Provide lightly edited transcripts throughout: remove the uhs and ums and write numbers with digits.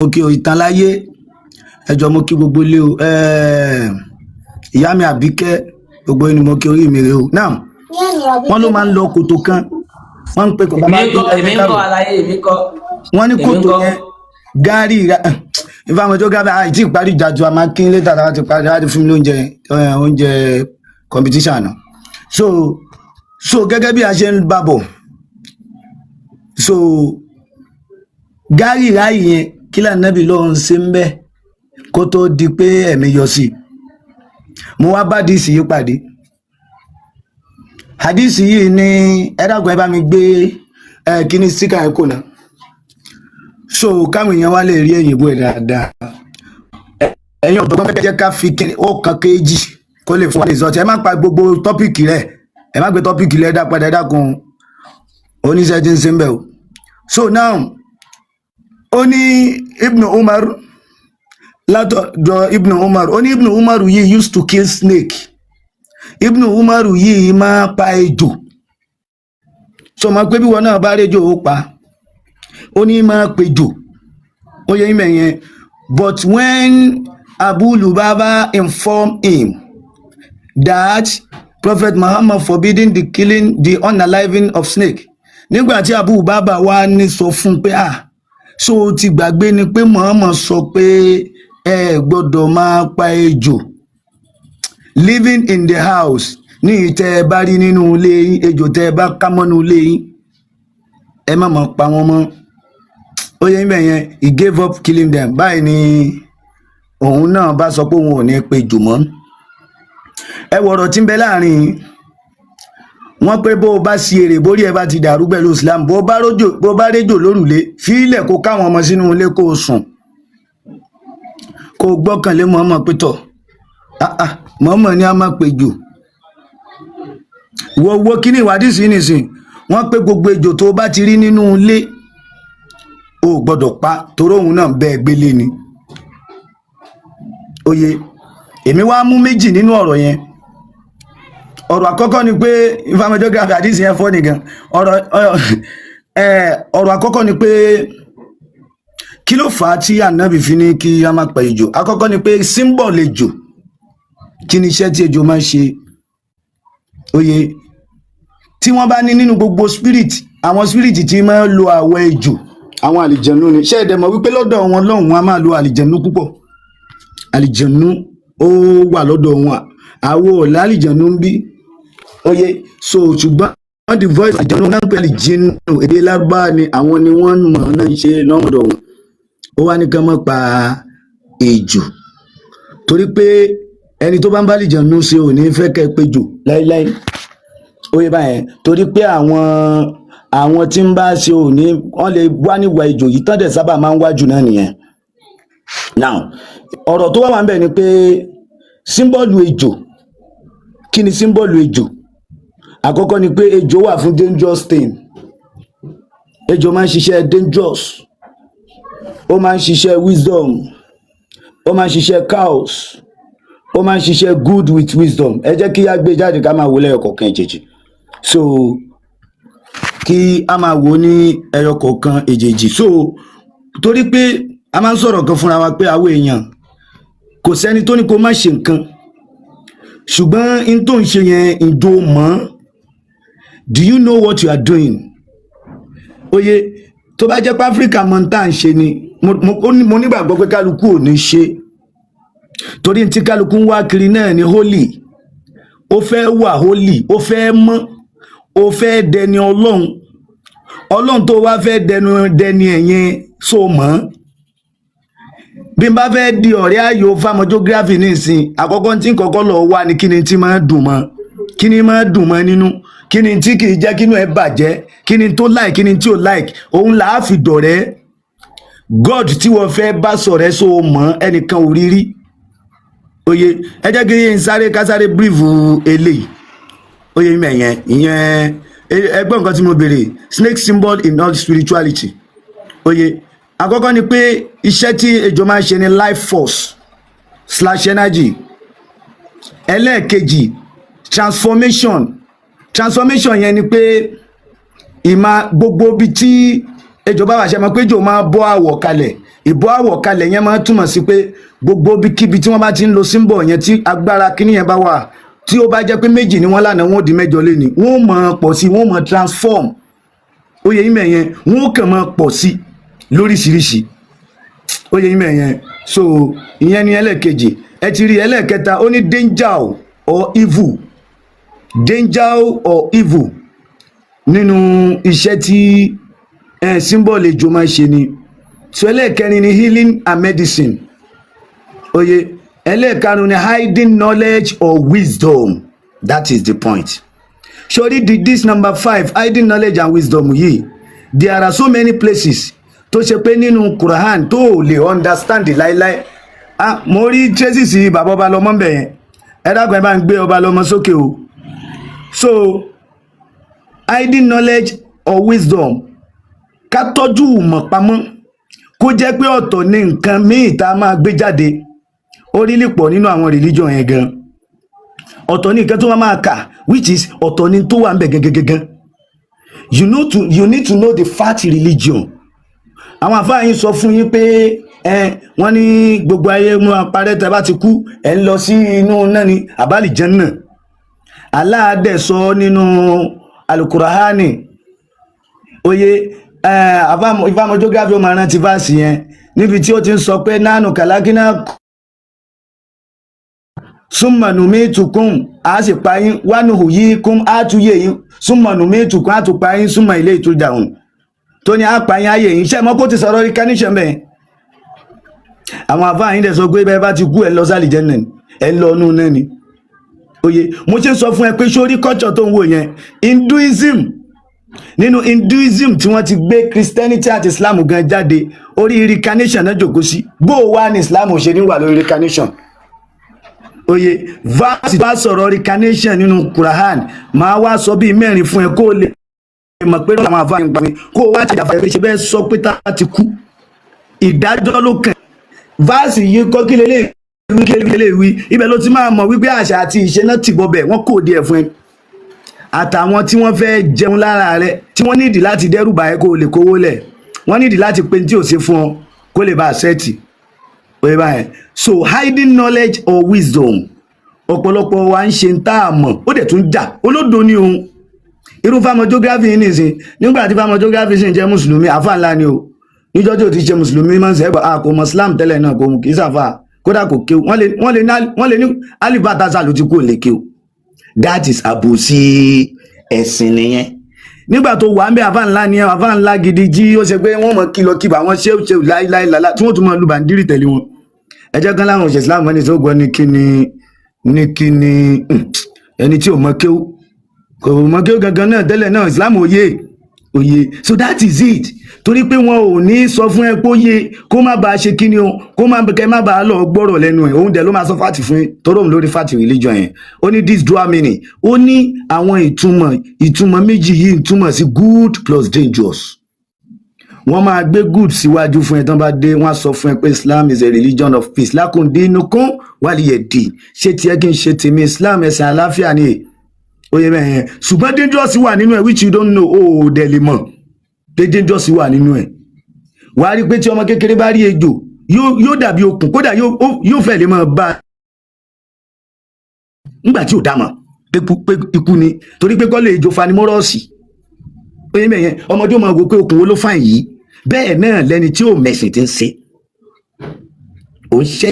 Mo kí o ìtàn láyé. Ẹjọ́, mo kí gbogbo ilé o. Ìyá mi Àbíkẹ́, gbogbo yín ni mo kí. Orí mi rè o. Now, wọ́n ló máa ń lọ kòtò kan, wọ́n ń pè kò bàbá. Èmi ń kọ́, èmi ń kọ́ àlàyé, èmi kọ́. Wọ́n ní Èmi ń kòtò kọ́. yẹn gárì ìfàmọ́ tó gábẹ́ àìtí ìparí ìjà ju àmà kí n létà láti parí láti fún mi lóúnjẹ, oúnjẹ competition náà. So gẹ́gẹ́ bí a ṣe ń bá bọ̀, so gárì ráyì yẹn, kí lànàbì ló ń ṣe ń bẹ́ kó tó di pé ẹ̀mí yọ sí i? Mo wá bá hadith yìí pàdé. Hadith yìí ní, ẹ dákun, ẹ bá mi gbé ẹ kíní síkà ẹ kò náà, so káwọn èèyàn wá lè rí èyìnbó ẹ dáadáa. Ẹ̀yin ọ̀dọ́gbọ́n fẹ́ jẹ́ ká fi kíní ó kan kéjì kó lè fún wa result. Ẹ má pa gbogbo topic rẹ̀, ẹ má gbé topic rẹ̀ dá padà. Ẹ dákun, oníṣẹ́ tí ń ṣe ń bẹ̀ o. So now, ó ní Ibn Umar, látọ̀dọ̀ Ibn Umar, ó ní Ibn Umar yìí used to kill snake. Ibn Umar yìí máa pa ejò. So mọ̀ pé bí wọn náà bá réjò, ó pa. Ó ní máa pejò, ó yẹ ìmẹ̀ yẹn. But when Abu Lubaba informed him that Prophet Muhammad forbidding the killing, the unaliving of snake, nígbà tí Abu Lubaba wá ní sọ fún un pé, "Ah, so o ti gbàgbé ni pé Muhammad sọ pé ẹ gbọ́dọ̀ máa pa ejò living in the house, ní ìtẹ́ ẹ bá rí nínú ilé yín, ejò tẹ́ ẹ bá ká mọ́nú ilé yín, ẹ má máa pa wọ́n mọ́." Ó yẹ níbẹ̀ yẹn, he gave up killing them. Báyìí ni òun náà bá sọ pé òun ò ní pe jù mọ́. Ẹ wọ̀rọ̀ tí ń bẹ láàrin wọ́n pé bó o bá ṣi èrè, borí ẹ bá ti dàrú pẹ̀lú Islam, bó o bá réjò lórùlé, fílẹ̀ kó káwọn ọmọ sínú ilé, kó o sùn, kó o gbọ́kànlé mọ́mọ́ pé tọ̀, ah ah, mọ́mọ́ ni a máa pè jù. Wo wo kíní ìwádìí sí nìsín. Wọ́n pé gbogbo ejò tó o bá ti rí nínú ilé, o ò gbọ́dọ̀ pa, torí òun náà bẹ́ẹ̀ gbélé ni. Oye, èmi wá mú méjì nínú ọ̀rọ̀ yẹn. Ọ̀rọ̀ àkọ́kọ́ ni pé information àdìsí yẹn fọ́ nìkan. Ọ̀rọ̀ àkọ́kọ́ ni pé kí ló fà á tí ànábì fi ní kí a máa pa ejò? Àkọ́kọ́ ni pé symbol ejò, kí ni iṣẹ́ tí ejò máa ń ṣe? Oye, tí wọ́n bá ní nínú gbogbo spirit, àwọn spirit tí máa ń lo àwọ̀ ejò, àwọn àlìjẹ̀nú ni. Ṣé ẹ dẹ̀ mọ̀ wípé lọ́dọ̀ wọn lọ́hùn, wọn a máa lo àlìjẹ̀nú púpọ̀? Àlìjẹ̀nú ó wà lọ́dọ̀ wọn, àwọ̀ ọ̀la àlìjẹ̀nú ń bí. Oye, so ṣùgbọ́n the voice àlìjẹ̀nú náà ń pè àlìjẹ̀nú, èdè Lárúbáwá ni. Àwọn ni wọ́n mọ̀ náà ń ṣe lọ́dọ̀ wọn. Ó wá ní kí wọ́n má pa ejò, torí pé ẹni tó bá ń bá àlìjẹ̀nú ṣe ò ní fẹ́ kẹ́ ẹ pejò láíláí. Oye báyẹn, torí pé àwọn tí ń bá ṣe ò ní wọ́n lè wá níwà ejò yìí tán dẹ̀ sábà máa ń wájú náà nìyẹn. Now, ọ̀rọ̀ tó wà wà ń bẹ̀ ni pé symbol ejò, kí ni symbol ejò? Àkọ́kọ́ ni pé ejò wà fún dangerous thing. Ejò máa ń ṣiṣẹ́ dangerous, ó máa ń ṣiṣẹ́ wisdom, ó máa ń ṣiṣẹ́ chaos, ó máa ń ṣiṣẹ́ good with wisdom. Ẹ jẹ́ kí á gbé jáde, ká máa wò lẹ́yọ kọ̀ọ̀kan èjèèjì. So kí a máa wò ní ẹyọ kọ̀ọ̀kan èjèèjì. So torí pé a máa ń sọ̀rọ̀ kan fúnra wa pé àwọn èèyàn, kò sẹ́ni tó ní kó má ṣe nǹkan, ṣùgbọ́n n tó ń ṣe yẹn, ǹjọ́ mọ́? Do you know what you are doing? Oye, tó bá jẹ́ pé Áfíríkà mọ̀ tá à ń ṣe ni, mo nígbàgbọ́ pé kálukú ò ní ṣe, torí tí kálukú ń wá kiri náà ni holy. Ó fẹ́ wà holy, ó fẹ́ mọ́, ó fẹ́ dẹni Ọlọ́run. Ọlọ́run tó wá fẹ́ dẹni ẹ̀yẹn, so mọ́ bí n bá fẹ́ di ọ̀rẹ́ ayò fámọ́jógráfì nísìn, àkọ́kọ́ tí n kọ́kọ́ lọ wá ní kí ni tí máa dùn mọ́, kí ni máa dùn mọ́ nínú, kí ni tí kì í jẹ́ kínú ẹ bàjẹ́, kí ni tó like, kí ni tí ò like, òun là á fi dọ̀rẹ́. God tí wọ́n fẹ́ bá sọ̀rẹ́, so mọ́ ẹnìkan ò rí rí. Oye, ẹ jẹ́ kí n sáré, ká sáré brief eléyìí. Oye mẹ̀yẹn ìyẹn, ẹgbọ́n nǹkan tí mo béèrè, snake symbol in all spirituality. Oye, àkọ́kọ́ ni pé iṣẹ́ tí ejò máa ń ṣe ni life force/energy. Ẹlẹ́ẹ̀kejì, transformation. Transformation yẹn ni pé ìmọ̀ gbogbo ibi tí ejò bá wà, ṣe mọ̀ pé ejò máa bọ́ àwọ̀ kalẹ̀. Ìbọ́ àwọ̀ kalẹ̀ yẹn máa ń túmọ̀ sí pé gbogbo ibikíbi tí wọ́n bá ti ń lo symbol yẹn, tí agbára kíní yẹn bá wà, tí ó bá jẹ́ pé méjì ni wọ́n lánàá, wọ́n ó di 8 lé ní, wọ́n ó máa pọ̀ sí, wọ́n ó máa transform. Ó yẹ yín mẹ́yẹn? Wọ́n ó kàn máa pọ̀ sí lóríṣiríṣi. Ó yẹ yín mẹ́yẹn? So ìyẹn ni ẹlẹ́ẹ̀kejì. Ẹ ti rí ẹlẹ́ẹ̀kẹta, ó ní danger or evil. Danger or evil nínú iṣẹ́ tí symbol ejò máa ń ṣe ni. So ẹlẹ́ẹ̀kẹrin ni healing and medicine. Oye, ẹlẹ́ẹ̀karùn ni hiding knowledge or wisdom. That is the point. Sori this number five, hiding knowledge and wisdom yìí, there are so many places tó ṣe pé nínú Quran tó ò lè understand láíláí. Ah, mo rí traces bàbá ọba lọmọ ń bẹ̀ yẹn. Ẹ dákun, ẹ bá ń gbé ọba lọmọ sókè o. So hiding knowledge or wisdom, ká tọ́jú ìmọ̀ pamọ́, kó jẹ́ pé ọ̀tọ̀ ní nǹkan míì tá a máa gbé jáde. Ó rí lè pọ̀ nínú àwọn religion yẹn gan. Ọ̀tọ̀ ní nǹkan tó máa máa kà, which is ọ̀tọ̀ ní tó wà ń bẹ̀ gangan. You need to know the fact religion. Àwọn àfáà yín sọ fún yín pé ẹ wọ́n ní gbogbo ayé mú parẹ́, tẹ́ bá ti kú, ẹ ń lọ sí inú náà ní àbálì Jánnà. Allah dẹ̀ sọ nínú Alukurahani. Oye, ìfàmọ́ geography, ó máa rántí verse yẹn níbi tí ó ti ń sọ pé nánú kàlákínà súnmọ̀nù mí tukùn, a sì pa yín, wánú yí kún, á tún yé yín, súnmọ̀nù mí tukùn, á tún pa yín, súnmọ̀ ilé ìtújà òun tó ní á pa yín ayé yín. Ṣé mọ́ kó ti sọ̀rọ̀ reincarnation bẹ́ẹ̀? Àwọn àfáà yín dẹ̀ sọ pé bẹ́ẹ̀ bá ti kú, ẹ lọ sálì jẹ́ náà, ẹ lọ nú náà ni. Oye, mo ṣe ń sọ fún ẹ pé sórí culture tó ń wò yẹn, Hinduism, nínú Hinduism tí wọ́n ti gbé Christianity àti Islam gan jáde, orí reincarnation náà jòkó sí. Bó o wá ní Islam ò ṣe ní wà lórí reincarnation? Oye, verse bá sọ̀rọ̀ reincarnation nínú Quran, máa wá sọ bíi mẹ́rin fún ẹ kó o lè mọ̀ pé àwọn àfáà ń pa mi, kó o wá ti dàfà ẹ ṣe bẹ́ẹ̀ sọ pé tá a ti kú, ìdájọ́ ló kàn. Verse yìí kọ́, kí lélẹ̀ wí, kí lélẹ̀ wí, ibẹ̀ ló ti máa mọ̀ wípé àṣà àti ìṣe náà ti bọ̀ bẹ̀, wọ́n kò díẹ̀ fún ẹ àtàwọn tí wọ́n fẹ́ jẹun lára rẹ, tí wọ́n nídìí láti dẹ́rù bà ẹ́ kó o lè kówó lẹ̀, wọ́n nídìí láti pe tí ò ṣe fún ọ kó lè bá a sẹ́ẹ̀tì oye báyẹn. So hiding knowledge or wisdom, ọ̀pọ̀lọpọ̀ wa ń ṣe ń tá a mọ̀, ó dẹ̀ tún jà olódo ní òun. Irú fámọ geography yìí nìsín, nígbà tí fámọ geography sì ń jẹ́ mùsùlùmí, àfa ńlá ni o. Níjọ́ tí o ti ṣe mùsùlùmí máa ń sẹ́gbà, a kò mọ̀ Islam tẹ́lẹ̀ náà, kò mú kì í sàfà, kódà kò kéwù. Wọ́n lè ní alifátásá ló ti kú, lè kéwù. That is àbòsí ẹ̀sìn nìyẹn. Nígbà tó wà ń bẹ, àfa ńlá ni, àfa ńlá gidi jí, ó ṣe pé wọ́n mọ̀ kìlọ̀ kíbà wọ́n ṣé ṣe láíláí lálá tí wọ́n tún mọ̀ lu bàndírì tẹ̀lé wọn. Ẹ jẹ́ kán láwọn òṣèṣ Islam, ẹni tó gbọ́ ní kíni ní kíni, ẹni tí ò mọ̀ kéwù, kò mọ̀ kéwù gangan náà tẹ́lẹ̀ náà, Islam òye òye. So that is it. Torí pé wọn ò ní sọ fún ẹ pé ó yé, kó má bàa ṣe kíni o, kó má kẹ má bàa lọ gbọ́rọ̀ lẹ́nu ẹ̀. Òun dẹ̀ ló máa sọ fact fún yín torí òun lórí fact religion yẹn. Ó ní this dual meaning, ó ní àwọn ìtumọ̀ méjì yìí ń túmọ̀ sí good plus dangerous. Wọ́n máa gbé good síwájú fún ẹ. Tán bá dé, wọ́n á sọ fún ẹ pé Islam is a religion of peace, lakum dinukum waliya din, ṣé tiẹ̀ kí n ṣe tèmi, Islam ẹ̀sìn àlàáfíà ni. Ó yẹ bẹ́ẹ̀ yẹn. Ṣùgbọ́n dangerous wà nínú ẹ̀, which you don't know. Ó dẹ̀ lè mọ̀ pé dangerous wà nínú ẹ̀. Wàá rí i pé tí ọmọ kékeré bá rí ejò, yóò dàbí okùn, kódà yóò fẹ́ lè máa bá a nígbà tí ò dá mọ̀ pé ikú ni, torí pé kọ́lé ejò fanimọ́rọ́ọ̀sì. Ó yẹ bẹ́ẹ̀ yẹn. Ọmọdé ó máa wò pé okùn wo ló fàìn yìí. Bẹ́ẹ̀ náà lẹni tí ò mẹ̀sìn ti ń ṣe, ò ń ṣe.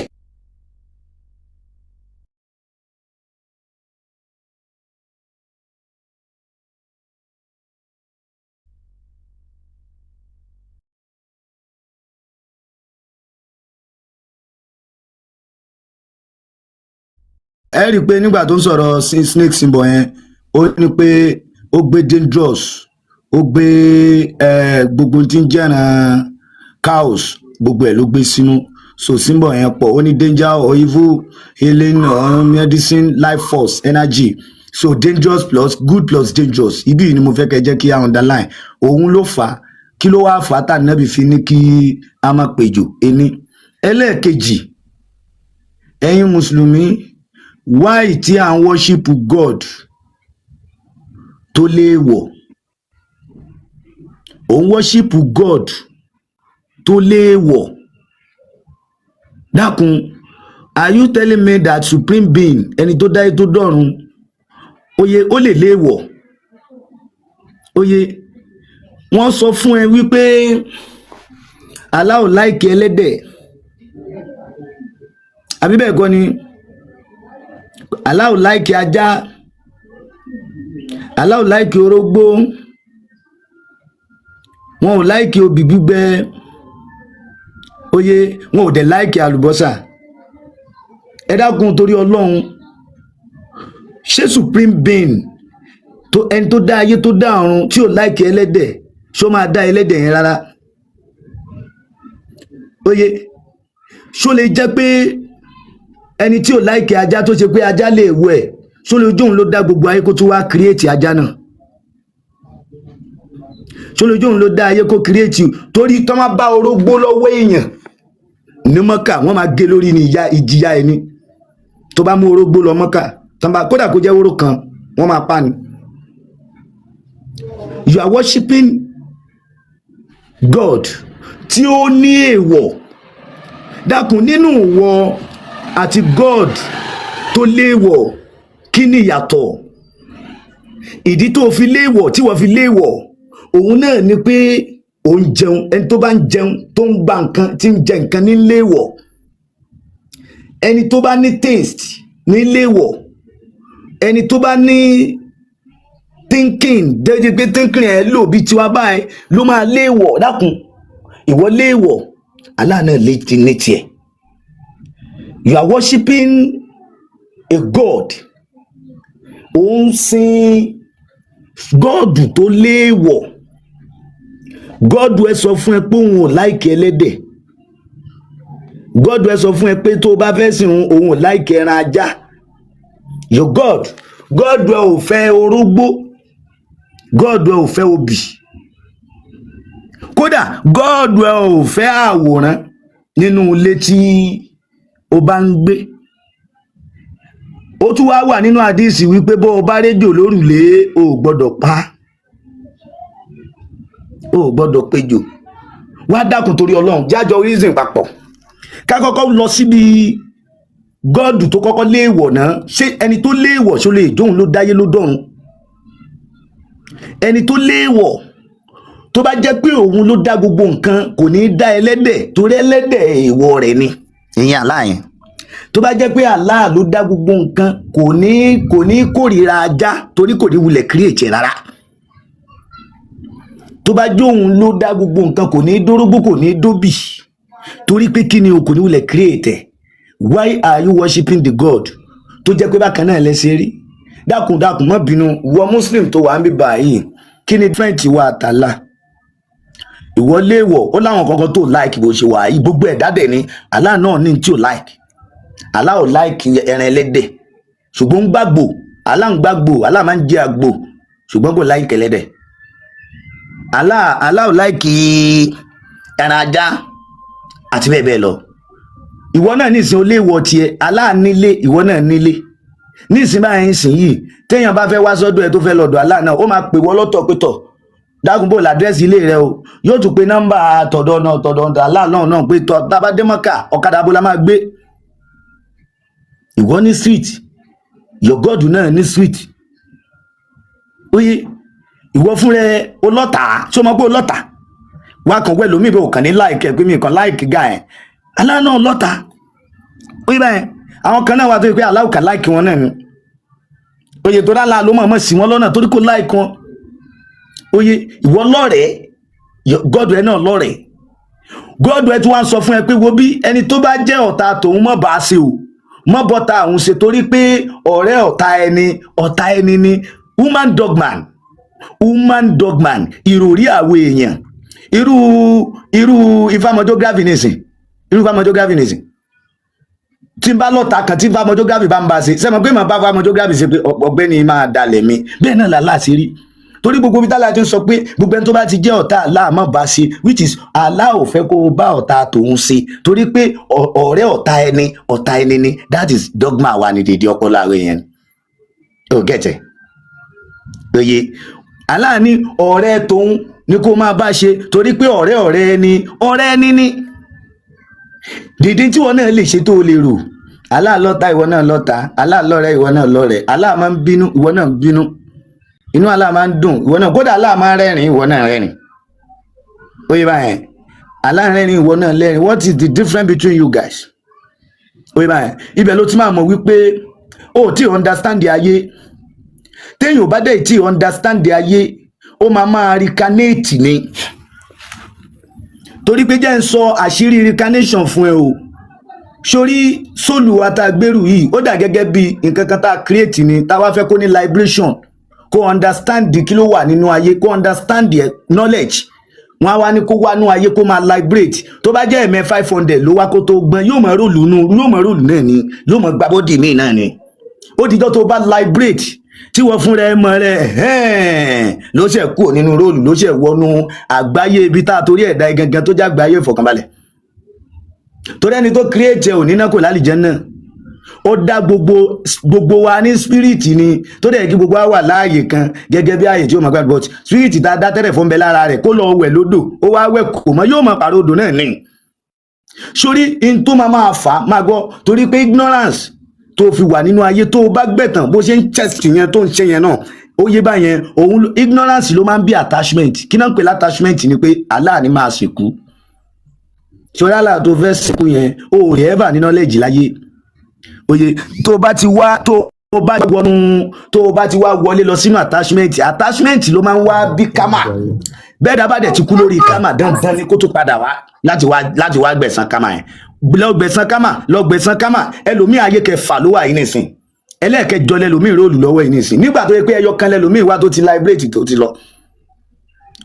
Ẹ rí i pé nígbà tó ń sọ̀rọ̀ snake symbol yẹn, ó ní pé ó gbé dangerous, ó gbé gbogbo tí ń jẹ́ràn chaos, gbogbo ẹ̀ ló gbé sínú. So symbol yẹn pọ̀. Ó ní danger or evil, healing or medicine, life force, energy. So dangerous plus good plus dangerous, ibi yìí ni mo fẹ́ kẹ́ jẹ́ kí a underline. Òun ló fà á. Kí ló wáá fà á tà nábì fi ní kí a má pèjò ení? Ẹlẹ́ẹ̀kejì, ẹ̀yin mùsùlùmí, why tí à ń worship God tó léèwọ̀? Òun worship God tó léèwọ̀. Dákun, are you telling me that supreme being, ẹni tó dáyé tó dọ̀run, oye, ó lè léèwọ̀? Oye, wọ́n sọ fún ẹ wípé Allah ò like ẹlẹ́dẹ̀, àbí bẹ́ẹ̀ kọ́ ni? Allah ò like ajá, Allah ò like orógbó, wọn ò like obì gbígbẹ, oye, wọn ò dẹ̀ like àlùbọ́sà. Ẹ dákun, torí Ọlọ́run, ṣé supreme being tó, ẹni tó dá ayé tó dá ọ̀run, tí ò like ẹlẹ́dẹ̀, ṣó máa dá ẹlẹ́dẹ̀ yẹn rárá? Oye, ṣó lè jẹ́ pé ẹni tí ò like ajá, tó ṣe pé ajá lè wọ ẹ̀, ṣó lè jóun ló dá gbogbo ayé kó tún wá create ajá náà? Ṣó lè jóun ló dá ayé kó create? Torí tó máa bá orógbó lọ́wọ́ èèyàn ní Mọ́kà, wọ́n máa gé lórí ní ìyá ìjìyà ẹni tó bá mú orógbó lọ Mọ́kà. Tó bá kódà kó jẹ́ wóró kan, wọ́n máa pa ni. You are worshiping God tí ó ní èèwọ̀. Dákun, nínú ìwọ àti God tó léèwọ̀, kí ni ìyàtọ̀? Ìdí tó fi léèwọ̀, tí wọ́n fi léèwọ̀, òun náà ni pé ò ń jẹun. Ẹni tó bá ń jẹun, tó ń gba nǹkan, tí ń jẹ nǹkan ní léèwọ̀. Ẹni tó bá ní taste ní léèwọ̀. Ẹni tó bá ní thinking déédéé, pé thinking ẹ lò bí tiwa báyìí, ló máa léèwọ̀. Dákun, ìwọ léèwọ̀, Allah náà lè ti ní tiẹ̀. You are worshiping a God, ò ń sin God tó léèwọ̀. God ẹ sọ fún ẹ pé òun ò like ẹlẹ́dẹ̀. God ẹ sọ fún ẹ pé tó o bá fẹ́ sìn òun, òun ò like ẹran ajá. Your God, God ẹ ò fẹ́ orógbó, God ẹ ò fẹ́ obì, kódà God ẹ ò fẹ́ àwòrán nínú ilé tí o bá ń gbé. Ó tún wá wà nínú àdíìsì wípé bó o bá réjò lórùlé, o ò gbọ́dọ̀ pa, o ò gbọ́dọ̀ péjò. Wá dákun, torí Ọlọ́run, jájọ reason papọ̀. Ká kọ́kọ́ lọ síbi God tó kọ́kọ́ léèwọ̀ náà. Ṣé ẹni tó léèwọ̀, ṣó lè jóun ló dáyé ló dọ̀run? Ẹni tó léèwọ̀, tó bá jẹ́ pé òun ló dá gbogbo nǹkan, kò ní í dá ẹlẹ́dẹ̀, torí ẹlẹ́dẹ̀ èèwọ̀ rẹ̀ ni. Ìyẹn Allah yẹn, tó bá jẹ́ pé Allah ló dá gbogbo nǹkan, kò ní kórìíra ajá, torí kò ní wulẹ̀ create rárá. Tó bá jóun ló dá gbogbo nǹkan, kò ní dórógbó, kò ní dóbì, torí pé kí ni o? Kò ní wulẹ̀ create ẹ̀. Why are you worshiping the God tó jẹ́ pé bákan náà lẹ́sẹ̀ rí? Dákun, dákun, má bínú. Wọ Muslim tó wà ń bí báyìí, kí ni different wa àtàlà? Ìwọ léèwọ̀, ó láwọn kankan tó like bó ṣe wà yìí. Gbogbo ẹ̀dá dẹ̀ ni Allah náà ní tí ò like. Allah ò like ẹran ẹlẹ́dẹ̀, ṣùgbọ́n ń gbàgbò. Allah ń gbàgbò, Allah máa ń jẹ àgbò, ṣùgbọ́n kò like ẹlẹ́dẹ̀. Allah ò like ẹran ajá àti bẹ́ẹ̀ bẹ́ẹ̀ lọ. Ìwọ náà nísìn, ó léèwọ̀ tiẹ̀. Allah nílé, ìwọ náà nílé. Nísìn báyìí ń sìn yìí, téèyàn bá fẹ́ wá sọ́dọ̀ ẹ, tó fẹ́ lọ́dọ̀ Allah náà, ó máa pè wọ́ lọ́tọ̀ pé, tọ̀, dákun, bò làdírẹ́sì ilé rẹ o? Yóò tún pe nọ́mbà tọ̀dọ̀ náà, tọ̀dọ̀ Allah náà pé, tọ̀, tá bá dé Mọ́kà, ọ̀kadà bó la máa gbé? Ìwọ ní street, your God náà ní street. Oye, ìwọ fún rẹ ọlọ́tà, ṣé o mọ̀ pé ọlọ́tà wá kàn wẹ́ lómi ìbò kàn ní like ẹ̀ pé mi kàn like guy ẹ̀. Allah náà lọ́tà. Oye báyẹn, àwọn kan náà wà tó yẹ pé Allah kà like wọn náà ni. Oye, tó dá ló mọ̀ mọ̀ sí wọn lọ́nà torí kò like wọn. Oye, ìwọ lọ́rẹ̀ẹ́, God rẹ náà lọ́rẹ̀ẹ́. God rẹ tí wọ́n sọ fún ẹ pé, wo bí, ẹni tó bá jẹ́ ọ̀tá tòun, mọ̀ bá a ṣe o, mọ̀ bọ́ta òun ṣe, torí pé ọ̀rẹ́ ọ̀tá ẹni, ọ̀tá ẹni ni. Human dogma, human dogma, ìròrí àwọn èèyàn. Irú ifámọjọ́gráfì nìsín, irú ifámọjọ́gráfì nìsín, tí n bá lọ́ta kan, tí ifámọjọ́gráfì bá ń bá ṣe sẹ́mo pé màá bá ifámọjọ́gráfì ṣe pé ọ̀gbẹ́ni máa dalẹ̀ mi. Bẹ́ẹ̀ náà làlá ṣe rí, torí gbogbo bí tálá ti ń sọ pé gbogbo ẹni tó bá ti jẹ́ ọ̀tá Allah, má bá ṣe, which is Allah ò fẹ́ kó o bá ọ̀tá tòun ṣe, torí pé ọ̀rẹ́ ọ̀tá ẹni, ọ̀tá ẹni ni. That is dogma wa ní dèdè ọpọlọ àwọn èèyàn. Ó gẹ̀tẹ̀ oye, Allah ní ọ̀rẹ́ tòun ni kó máa bá ṣe, torí pé ọ̀rẹ́ ọ̀rẹ́ ẹni, ọ̀rẹ́ ẹni ni. Dìde tí wọn náà lè ṣe tó o lè rò. Allah lọ́ta, ìwọ náà lọ́ta. Allah lọ́rẹ́, ìwọ náà lọ́rẹ́. Allah máa ń bínú, ìwọ náà ń bínú. Inú Allah máa ń dùn, ìwọ náà. Kódà Allah máa ń rẹ́rìn, ìwọ náà rẹ́rìn. Ó yẹ báyẹn. Allah rẹ́rìn, ìwọ náà lẹ́rìn. What is the difference between you guys? Ó yẹ báyẹn. Ibẹ̀ ló ti máa mọ̀ wípé o ò tí understand ayé. Téèyàn ò bá dẹ̀ tí understand ayé, ó máa máa reincarnate ni. Torí pé jẹ́ ń sọ àṣírí reincarnation fún ẹ o. Sórí soul wa tá a gbèrú yìí, ó dà gẹ́gẹ́ bí nǹkan kan tá a create ni, tá a wá fẹ́ kó ní liberation, kó understand kí ló wà nínú ayé, kó understand the knowledge. Wọn á wá ní kó wá nú ayé, kó máa liberate. Tó bá jẹ́ ẹ̀mẹ́ 500 ló wá kó tó gbọ́n, yóò mọ̀ role nù, yóò mọ̀ role náà ni, yóò mọ̀ gba body míì náà ni. Ó dijọ́ tó bá liberate, tí wọ́n fúnra ẹ mọ̀ rẹ̀ ẹ̀hẹ́n, ló ṣe kúrò nínú role, ló ṣe wọnú àgbáyé ibi tá a torí ẹ̀dá gangan tó jágbáyé ìfọ̀kànbalẹ̀. Torí ẹni tó create ẹ ò ní náà kò lálìjẹ́ náà. Ó dá gbogbo wa ní spirit ni, tó dẹ̀ kí gbogbo wa wà láàyè kan gẹ́gẹ́ bí ààyè tí ó máa gbàgbọ́. But spirit tá a dá tẹ́lẹ̀ fún bẹ lára rẹ̀, kó lọ wẹ̀ lódò, ó wá wẹ̀ kò mọ́, yóò máa pàrọ̀ odò náà ní. Sórí in tó máa máa fà á, máa gbọ́, torí pé ignorance tó fi wà nínú ayé, tó o bá gbẹ̀tàn bó ṣe ń chest yẹn tó ń ṣe yẹn náà, ó yé báyẹn. Òun ignorance ló máa ń bí attachment. Kí náà ń pè l'attachment ni pé Allah ni máa sìnkú. Sórí Allah tó fẹ́ sìnkú yẹn, o ò rí ever ní knowledge láyé. Oye tó bá ti wá, tó o bá wọnú, tó o bá ti wá wọlé lọ sínú attachment, attachment ló máa ń wá bí karma. Bẹ́ẹ̀ dá bá dẹ̀ ti kú lórí karma, dandan ni kó tó padà wá láti wá gbẹ̀san karma yẹn. Lọ gbẹ̀san karma, lọ gbẹ̀san karma. Ẹlòmíì, ayé kẹfà ló wà yìí nìsín, ẹlẹ́ẹ̀kẹjọ lẹlòmíì role lọ́wọ́ yìí nìsín, nígbà tó yẹ pé ẹyọ kan lẹlòmíì wá tó ti liberate, tó ti lọ.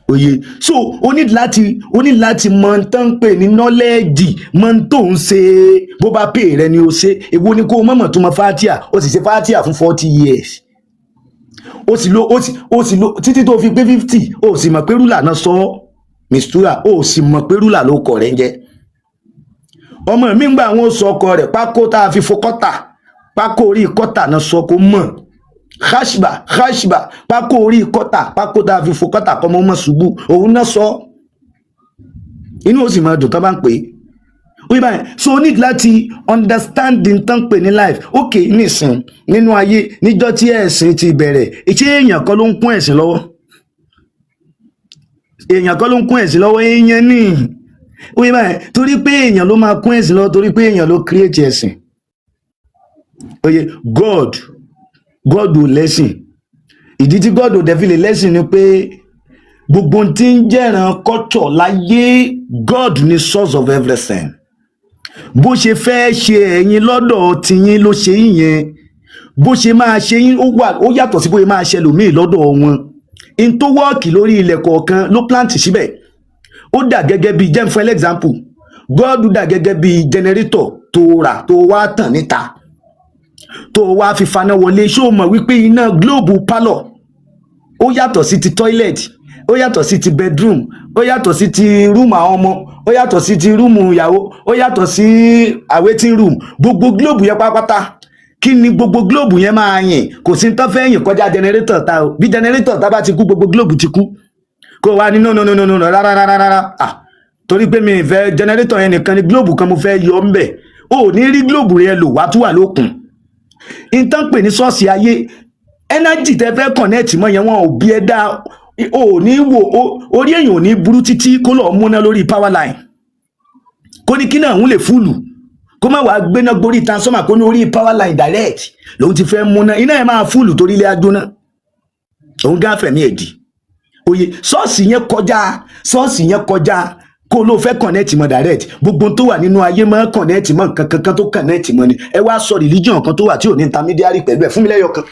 Oye, so o ní láti mọ tán ń pè ní knowledge, mọ tó ń ṣe. Bó bá pè rẹ ni o ṣe. Èwo ni kó o mọ̀mọ̀ tó mọ fatia, o sì ṣe fatia fún 40 years, o sì lo títí tó fi pé 50, o sì mọ̀ pé ruler náà sọ ọ́ mistura, o sì mọ̀ pé ruler ló kọ̀ rẹ̀ ń jẹ́. Ọmọ mi ń gbà wọn sọ ọkọ rẹ̀, pákó tá a fi fo kọ́tà, pákó orí kọ́tà náà sọ, kó mọ̀ khashba khashba, pákó orí kọ́tà, pákó tá a fi fo kọ́tà, kọ́ mọ́ mọ́ ṣubú, òun náà sọ. Inú ó sì máa dùn tán bá ń pè é. Ó yẹ báyìí. So o need láti understand the tán pè ní life. Ok, nísìn nínú ayé, níjọ́ tí ẹ̀sìn ti bẹ̀rẹ̀, ṣé èèyàn kan ló ń kún ẹ̀sìn lọ́wọ́? Èèyàn kan ló ń kún ẹ̀sìn lọ́wọ́? Èèyàn ní. Ó yẹ báyìí. Torí pé èèyàn ló máa kún ẹ̀sìn lọ́wọ́, torí pé èèyàn ló create ẹ̀sìn. Oye, God ò lẹ́sìn. Ìdí tí God ò dẹ̀ fi lè lẹ́sìn ni pé gbogbo ohun tí ń jẹ́ràn culture láyé, God ni source of everything. Bó ṣe fẹ́ ṣe ẹ̀yin lọ́dọ̀ tiyín ló ṣe yín yẹn. Bó ṣe máa ṣe yín, ó wà, ó yàtọ̀ sí bóyá máa ṣe lòmíì lọ́dọ̀ wọn. In tó work lórí ilẹ̀ kọ̀ọ̀kan ló plant síbẹ̀. Ó dà gẹ́gẹ́ bí, jẹ́ n fún ẹ example, God dà gẹ́gẹ́ bí generator tó rà, tó wá tàn níta, tó wá fi faná wọlé. Ṣó o mọ̀ wípé iná globe parlour ó yàtọ̀ sí ti toilet, ó yàtọ̀ sí ti bedroom, ó yàtọ̀ sí ti room àwọn ọmọ, ó yàtọ̀ sí ti room ìyàwó, ó yàtọ̀ sí awaiting room? Gbogbo globe yẹn pátápátá, kí ni gbogbo globe yẹn máa yìn? Kò sí tán fẹ́ yìn kọjá generator ta o. Bí generator ta bá ti kú, gbogbo globe ti kú. Kó wá ní no, no, no, no, no, rárá, rárá, rárá. Ah, torí pé mi ì fẹ́ generator yẹn nìkan ni globe kan mo fẹ́ yọ ńbẹ̀, o ò ní rí globe yẹn lò, wá tún wà lókun. Ìtàn pè ní source ayé, energy tẹ fẹ́ connect mọ́ yẹn, wọn ò bí ẹ dá. O ò ní wò orí èèyàn ò ní burú títí kó lọ́ọ́ múná lórí power line, kó ní kí náà òun lè full, kó má wàá gbéná gborí transformer, kó ní orí power line direct lòun ti fẹ́ múná. Iná ẹ̀ máa full torí ilé ajóná, òun gán fẹ̀mí ẹ̀ dì. Oye, source yẹn kọjá, source yẹn kọjá kó ló fẹ́ connect mọ́ direct. Gbogbo tó wà nínú ayé mọ́ connect mọ́ nǹkan kankan tó connect mọ́ ni. Ẹ wá sọ religion kan tó wà tí ò ní intermediary pẹ̀lú ẹ̀ fún mi lẹ́yọ̀ kan.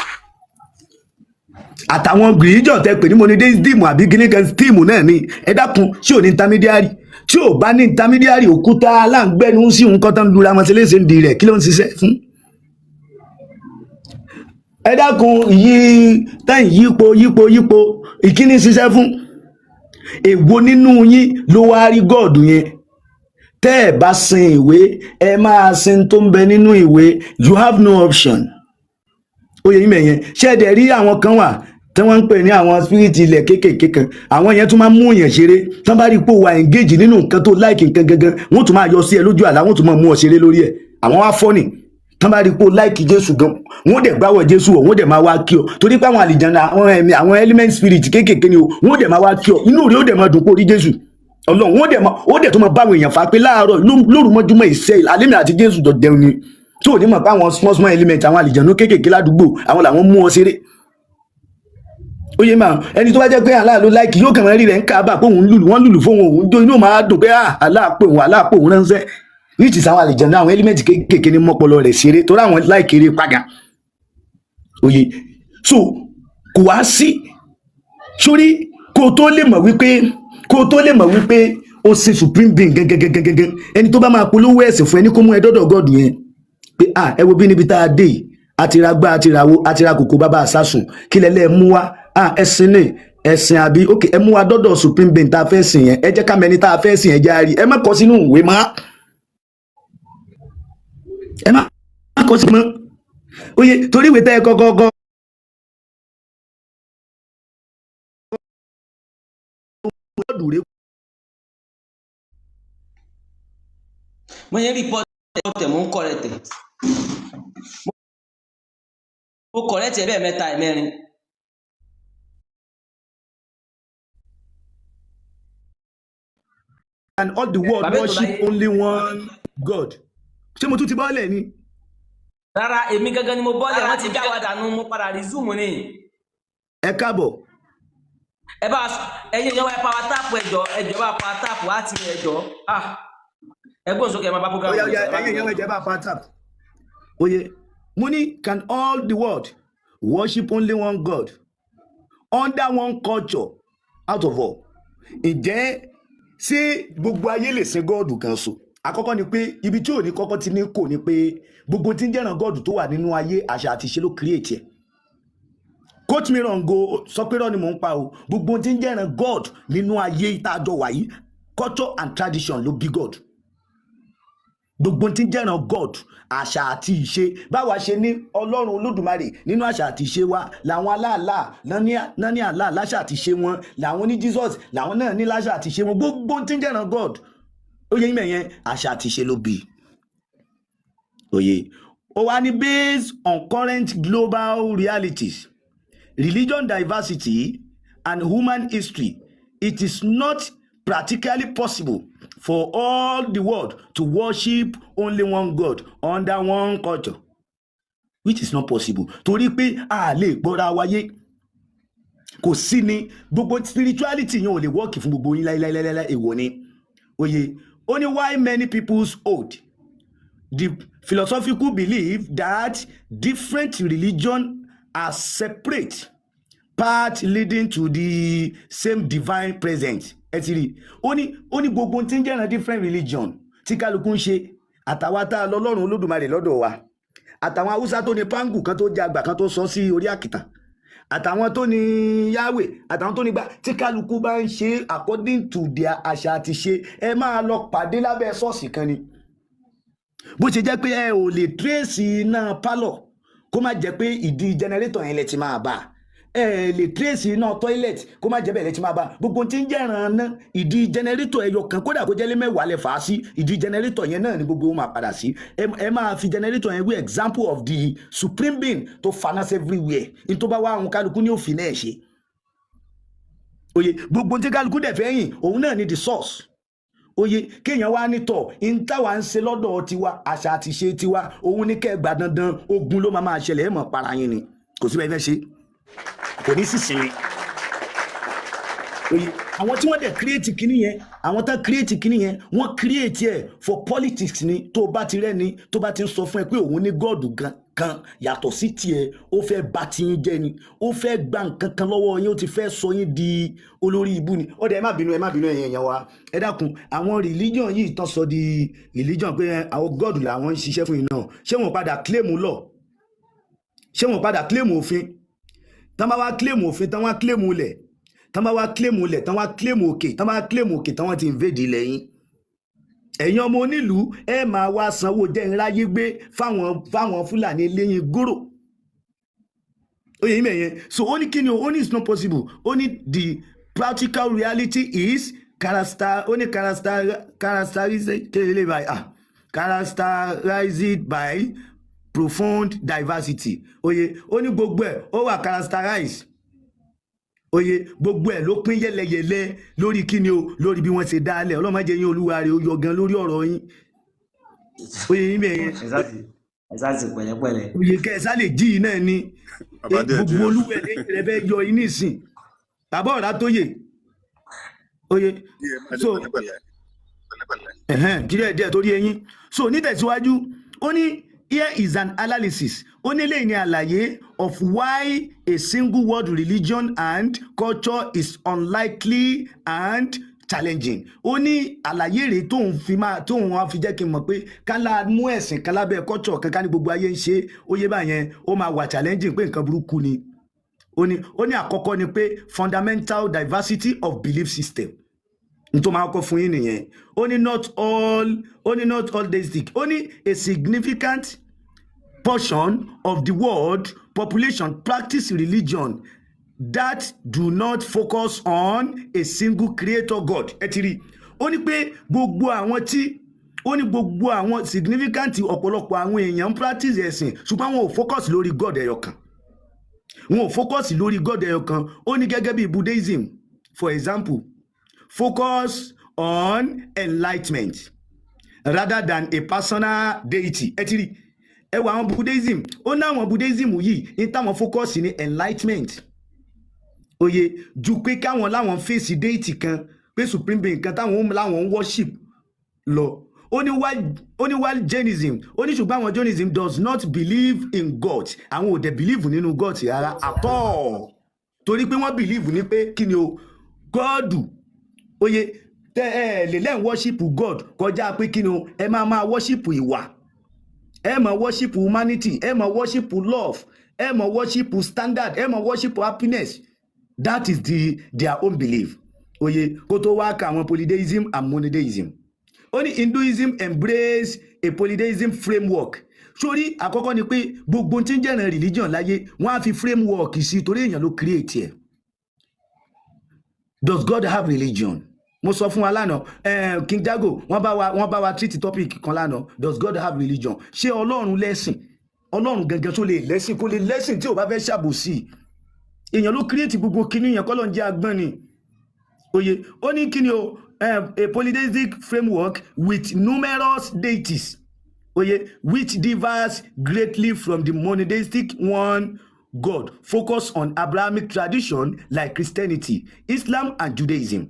Àtàwọn religion tẹ pè ní monotheism àbí guinea steam náà ni, ẹ dákun, ṣé ò ní intermediary? Tí ò bá ní intermediary, òkúta aláǹgbẹ́nu sí nǹkan tó ń lura wọn sí léṣe ń di rẹ̀, kí ló ń ṣiṣẹ́ fún? Ẹ dákun, yí tẹ́yìn yípo yípo yípo, ìkíní ṣiṣẹ́ fún? Èwo nínú yín ló wá rí God yẹn? Tẹ́ ẹ bá sin ìwé, ẹ máa sin tó ń bẹ nínú ìwé. You have no option. Ó yẹ yín mẹ̀yẹn. Ṣé ẹ dẹ̀ rí àwọn kan wà Tí wọ́n ń pè ní àwọn spirit ilẹ̀ kéékèèké kan, àwọn yẹn tún máa ń mú yẹn ṣeré. Tí wọ́n bá rí i pé ó wà engage nínú nǹkan tó like nǹkan gangan, wọ́n tún máa yọ sí ẹ lójú àlá, wọ́n tún máa mú ọ ṣeré lórí ẹ̀. Àwọn wá fọ́nì. Tí wọ́n bá rí i pé ó like Jésù gan, wọ́n dẹ̀ gbáwọ̀ Jésù wọ̀, wọ́n dẹ̀ máa wá kí ọ, torí pé àwọn àlìjànnà, àwọn ẹ̀mí, àwọn element spirit kéékèèké ni o. Wọ́n dẹ̀ máa wá kí ọ, inú rẹ̀ ó dẹ̀ máa dùn pé ó rí Jésù Ọlọ́run. Wọ́n dẹ̀ máa, ó dẹ̀ tó máa báwọn èèyàn fà pé láàárọ̀ lóru mọ́júmọ́ ìṣe alẹ́mi àti Jésù jọ jẹun ni, tó ò ní mọ̀ pé àwọn small small element, àwọn àlìjànnú kéékèèké ládùúgbò, àwọn làwọn mú ọ ṣeré. Ó yé máa ẹni tó bá jẹ́ pé Allah ló like, yóò kàn máa rí rẹ̀ ń kábà pé òun lùlù, wọ́n lùlù fóun, òun jó, inú máa dùn pé ah, Allah pé òun, Allah pé òun ránṣẹ́, which is àwọn àlìjànnú, àwọn element kéékèèké ní mọ́pọlọ rẹ̀ ṣeré, torí àwọn like eré padà. Òye so kò wá sí sórí kó o tó lè mọ̀ wípé ó sin supreme being gẹ́gẹ́gẹ́gẹ́gẹ́. Ẹni tó bá máa polówó ẹ̀sìn fún ẹni, kó mú ẹ dọ́dọ̀ God yẹn pé ah, ẹ wo bí níbi tá a dé yìí, a ti ra gbá, a ti ra wo, a ti ra kòkó bàbá àsásùn, kí lẹ́lẹ́ mú wá? Ah, ẹ̀sìn ni ẹ̀sìn àbí? Ok, ẹ mú wa dọ́dọ̀ supreme being tá a fẹ́ sìn yẹn, ẹ jẹ́ ká mẹni tá a fẹ́ sìn, ẹ jẹ́ a rí. Ẹ má kọ sínú ìwé mọ́, ẹ má kọ sí mọ́. Oye, torí ìwé tẹ́ ẹ kọ́kọ́ kọ́ God rèé. Mo yẹn report ẹ̀, mo ń correct ẹ̀, mo correct ẹ̀ bẹ́ẹ̀ mẹ́ta, ẹ̀ mẹ́rin. And all the world Bàbá ètò worship láyé. only one God. Ṣé mo tún ti bọ́lẹ̀ ni? Rárá, èmi gangan ni mo bọ́lẹ̀, wọ́n ti já wa dànù, mo padà resume ni. Ẹ káàbọ̀. Ẹ bá ẹ̀yin èèyàn wa, ẹ power tap, ẹjọ ẹjọ, bá power tap wá ti ẹjọ. Ah, ẹgbọ́n sókè, ẹ máa bá program. Oya oya, ẹ̀yin èèyàn, ẹ̀jẹ̀ bá pa tap. Oye, mo ní, can all the world worship only one God under one culture out of all? Ǹjẹ́ ṣé gbogbo ayé lè sin God kan so? Àkọ́kọ́ ni pé ibi tí ò ní kọ́kọ́ ti ní kò ní pé gbogbo tí ń jẹ́ràn God tó wà nínú ayé, àṣà àti ìṣe ló create ẹ̀. Quote me wrong o, sọ pé rọ́ ni mò ń pa o. Gbogbo tí ń jẹ́ràn God nínú ayé tá a jọ wà yìí, culture and tradition ló bí God. Gbogbo tí ń jẹ́ràn God, àṣà àti ìṣe. Báwa ṣe ní Ọlọ́run Olódùmarè nínú àṣà àti ìṣe wa, làwọn aláàlá náà ní àlá láṣà àti ìṣe wọn, làwọn ní Jesus làwọn náà ní láṣà àti ìṣe wọn. Gbogbo tí ń jẹ́ràn God, ó yẹ yín mẹ̀yẹn, àṣà àti ìṣe ló bí. Òye ó wá ní, based on current global realities, religion diversity and human history, it is not practically possible for all the world to worship only one God under one culture, which is not possible, torí pé a lè gbọ́ra wáyé, kò sí ni gbogbo spirituality yẹn ò lè work fún gbogbo yín láíláíláíláí. Èèwọ̀ ni. Oye, ó ní why many peoples hold the philosophical belief that different religion are separate paths leading to the same divine presence. Ẹ ti rí i, ó ní gbogbo tí ń jẹ́ràn different religion tí kálukú ń ṣe, àtàwa tá a lọ lọ́rùn Olódùmarè lọ́dọ̀ wa, àtàwọn Haúsá tó ní pangu kan tó jẹ́ àgbà kan tó sọ sí orí àkìtàn, àtàwọn tó ní Yahweh, àtàwọn tó ní gbà, tí kálukú bá ń ṣe according to their àṣà àti ṣe, ẹ máa lọ pàdé lábẹ́ ṣọ́ọ̀ṣì kan ni. Bó ṣe jẹ́ pé ẹ ò lè trace iná pálọ̀ kó má jẹ́ pé ìdí generator yẹn lẹ ti máa bá, ẹ lè trace iná toilet kó má jẹ́ bẹ́ẹ̀ lẹ ti máa bá. Gbogbo tí ń jẹ́ràn ná ìdí generator ẹyọ kan, kódà kó jẹ́ lé 10 lẹ fà á sí, ìdí generator yẹn náà ni gbogbo wọn máa padà sí. Ẹ máa fi generator yẹn wí example of the supreme being tó finance everywhere. Ní tó bá wá àwọn kálukú ní òfin náà ṣe oye, gbogbo tí kálukú dẹ̀ fẹ́ yìn, òun náà ni the source. Oye, kéèyàn wá nítọ̀ ń táwa ń ṣe lọ́dọ̀ tiwa, àṣà àti ṣe tiwa, òun ní kẹ́ ẹ gbà dandan, ogun ló máa máa ṣẹlẹ̀, ẹ̀ mọ̀ para yín ni, kò sí bẹ́ẹ̀ fẹ́ ṣe, kò ní sì sinmi. Oye, àwọn tí wọ́n dẹ̀ create kinní yẹn, àwọn tán create kinní yẹn, wọ́n create ẹ̀ for politics ni. Tó bá ti rẹ́ni tó bá ti ń sọ fún ẹ pé òun ní God gan kan yàtọ̀ sí tiẹ̀, ó fẹ́ bà tiyín jẹ́ ni, ó fẹ́ gba nǹkan kan lọ́wọ́ yín, ó ti fẹ́ sọ yín di olórí ibú ni. Ó dẹ̀ ẹ má bínú, ẹ má bínú, ẹ̀yin èèyàn wa, ẹ dákun. Àwọn religion yìí tán sọ di religion pé àwọn God làwọn ń ṣiṣẹ́ fún yìí náà, ṣé wọ́n padà claim law? Ṣé wọ́n padà claim òfin? Tán bá wá claim òfin, tán wá claim ilẹ̀, tán bá wá claim ilẹ̀, tán wá claim òkè, tán bá claim òkè, tán wọ́n ti invade ilẹ̀ yín. Ẹ̀yin ọmọ onílùú, ẹ máa wá sanwó jẹ́ ńláyé gbé fáwọn Fúlàní eléyìn gòrò. Ó yé yín mẹ́yẹn. So ó ní kí ni o? Ó ní it's not possible. Ó ní the practical reality is character, ó ní characterized kéde by, characterized by profound diversity. Oye, ó ní gbogbo ẹ̀ ó wà characterized. Oye, gbogbo ẹ̀ ló pín yẹlẹyẹlẹ lórí kíni o? Lórí bí wọ́n ṣe dálẹ̀. Ọlọ́mọdé yín, olúwa rẹ̀ ó yọ gan lórí ọ̀rọ̀ yín. Oye yín bẹ́ẹ̀. Ẹ sá ti pẹ̀lẹ́pẹ̀lẹ́. Oye, kẹsà lè jí yìí náà ni. Bàbá díẹ̀ gbogbo díẹ̀. Olúwẹ̀ lẹ́yìn rẹ̀ fẹ́ yọ yín nísìn, bàbá ọ̀rá tó yè oye. Díẹ̀ máa dé. So pẹ̀lẹ́pẹ̀lẹ́ pẹ̀lẹ́pẹ̀lẹ́. Ẹ̀hẹ́n, díẹ̀ díẹ̀ torí eyín. So nítẹ̀síwájú, ó ní here is an analysis, ó ní eléyìí ní àlàyé of why a single world religion and culture is unlikely and challenging. Ó ní àlàyé rèé tóun fi máa tóun wá fi jẹ́ kí n mọ̀ pé kálá mú ẹ̀sìn kan lábẹ́ culture kan, ká ní gbogbo ayé ń ṣe. Ó yé báyẹn, ó máa wà challenging pé nǹkan burúkú ni. Ó ní àkọ́kọ́ ni pé fundamental diversity of belief system n tó máa kọ́ fún yín nìyẹn. Ó ní not all deistic. Ó ní a significant portion of the world population practice religion that do not focus on a single creator God. Ẹ ti rí i. Ó ní pé gbogbo àwọn tí ó ní gbogbo àwọn significant, ọ̀pọ̀lọpọ̀ àwọn èèyàn ń practice ẹ̀sìn, ṣùgbọ́n wọn ò focus lórí God ẹyọ kan, wọn ò focus lórí God ẹyọ kan. Ó ní gẹ́gẹ́ bí Buddhism, for example, focus on enlightenment rather than a personal deity. Ẹ ti rí ẹ wọ àwọn Buddhism. Ó ní àwọn Buddhism yìí ní táwọn focus ní enlightenment, oye, ju pé káwọn láwọn face deity kan, pé supreme being kan táwọn láwọn ń worship lọ. Ó ní while Jainism, ó ní ṣùgbọ́n àwọn Jainism does not believe in God. Àwọn ò dẹ̀ believe nínú God rárá at all, torí pé wọ́n believe ní pé kí ni o? God, oye, tẹ ẹ lè lẹ́yìn worship God kọjá pé kí ni o? Ẹ máa máa worship ìwà, ẹ máa worship humanity, ẹ máa worship love, ẹ máa worship standard, ẹ máa worship happiness. That is their own belief. Oye, kó tó wá ka àwọn polytheism and monotheism, ó ní Hinduism embrace a polytheism framework. Sórí àkọ́kọ́ ni pé gbogbo tí ń jẹ́ràn religion láyé, wọ́n á fi framework sí, torí èèyàn ló create ẹ̀. Does God have religion? Mo sọ fún wa lánàá, King Jago, wọ́n bá wa treat topic kan lánàá: does God have religion? Ṣé Ọlọ́run lẹ́sìn? Ọlọ́run gangan tó lè lẹ́sìn? Kó lè lẹ́sìn tí ò bá fẹ́ ṣàbòsí. Èèyàn ló create gbogbo kinní yẹn. Kọ́ ló ń jẹ́ agbọ́n ni. Oye, ó ní kíni o? A polytheistic framework with numerous deities, oye, which differs greatly from the monotheistic one God focus on Abrahamic tradition like Christianity, Islam and Judaism.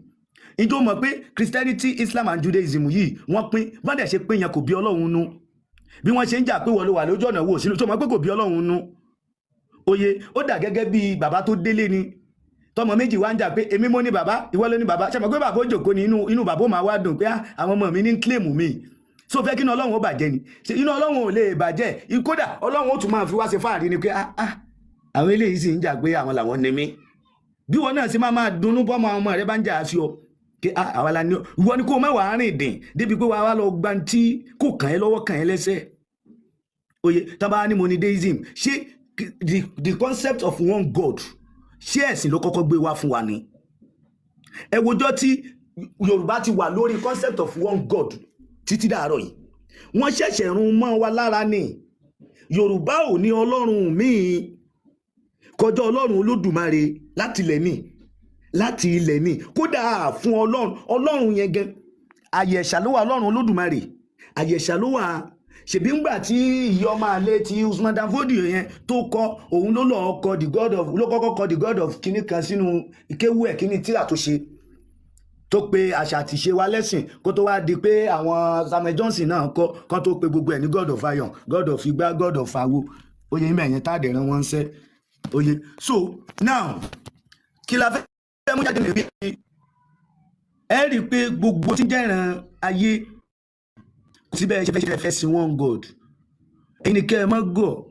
Ìjọ mọ̀ pé Christianity, Islam and Judaism yìí, wọ́n pín bọ́n dẹ̀ ṣe pín yẹn, kò bí Ọlọ́run nú. Bí wọ́n ṣe ń jà pé wọ́n ló wà lójú ọ̀nà wò sínú tó mọ̀ pé kò bí Ọlọ́run nú. Oye, ó dà gẹ́gẹ́ bí bàbá tó délé ni, tọmọ méjì wá ń jà pé èmi mo ní bàbá, ìwọ ló ní bàbá. Ṣe mọ̀ pé bàbá ó jòkó ni, inú bàbá ó máa wá dùn pé, "Ah, àwọn ọmọ mi ní ń claim mi." So fẹ́ kí inú Ọlọ́run ó bàjẹ́ ni? Ṣe inú Ọlọ́run ò lè bàjẹ́? Kódà Ọlọ́run ó tún máa fi wá ṣe fáàrí ni pé, "Ah ah, àwọn eléyìí sì ń jà pé àwọn làwọn ní mí." Bí wọn náà ṣe máa máa dunnú bọ́mọ àwọn ọmọ rẹ bá ń jà sí ọ kí, "Ah, àwa la ní ọ." Ìwọ ni kó o má wàá rìn dìn débi pé wàá wá lọ gba tí kò kàn ẹ́ lọ́wọ́, kàn ẹ́ lẹ́sẹ̀. Oye, tábà ní monotheism, ṣé the concept of one God, ṣé ẹ̀sìn ló kọ́kọ́ gbé wá fún wa ni? Ẹ wojọ́ tí Yorùbá ti wà lórí concept of one God títí dàárọ̀ yìí, wọ́n ṣẹ̀ṣẹ̀ run mọ́ wa lára ni. Yorùbá ò ní Ọlọ́run míì kọjá Ọlọ́run Olódùmarè láti ilẹ̀ ní, láti ilẹ̀ ní. Kódà fún Ọlọ́run, Ọlọ́run yẹn gan, àyẹ̀ṣà ló wà. Ọlọ́run Olódùmarè, àyẹ̀ṣà ló wà. Ṣèbí ńgbà tí ìyá ọmọ àlè ti Usman Dan Fodio yẹn tó kọ, òun ló lọ́ọ́ kọ the God of, ló kọ́kọ́ kọ the God of kíní kan sínú ìkéwú ẹ̀, kíní tíra tó ṣe, tó pe àṣà àtìṣe wa lẹ́sìn, kó tó wá di pé àwọn Samuel Johnson náà kọ́ kán tó pe gbogbo ẹ̀ ní God of iron, God of igbá, God of awo. Oyè mẹ́yẹn tá àdẹ̀rán wọn ń sẹ́ oyè. So now, kí la fẹ́ mú jáde níbi? Ẹ rí i pé gbogbo tí ń jẹ́ràn ayé, kò sí bẹ́ẹ̀ ṣe fẹ́ sin one God. Ẹni kẹ́ ẹ mọ́ gọ̀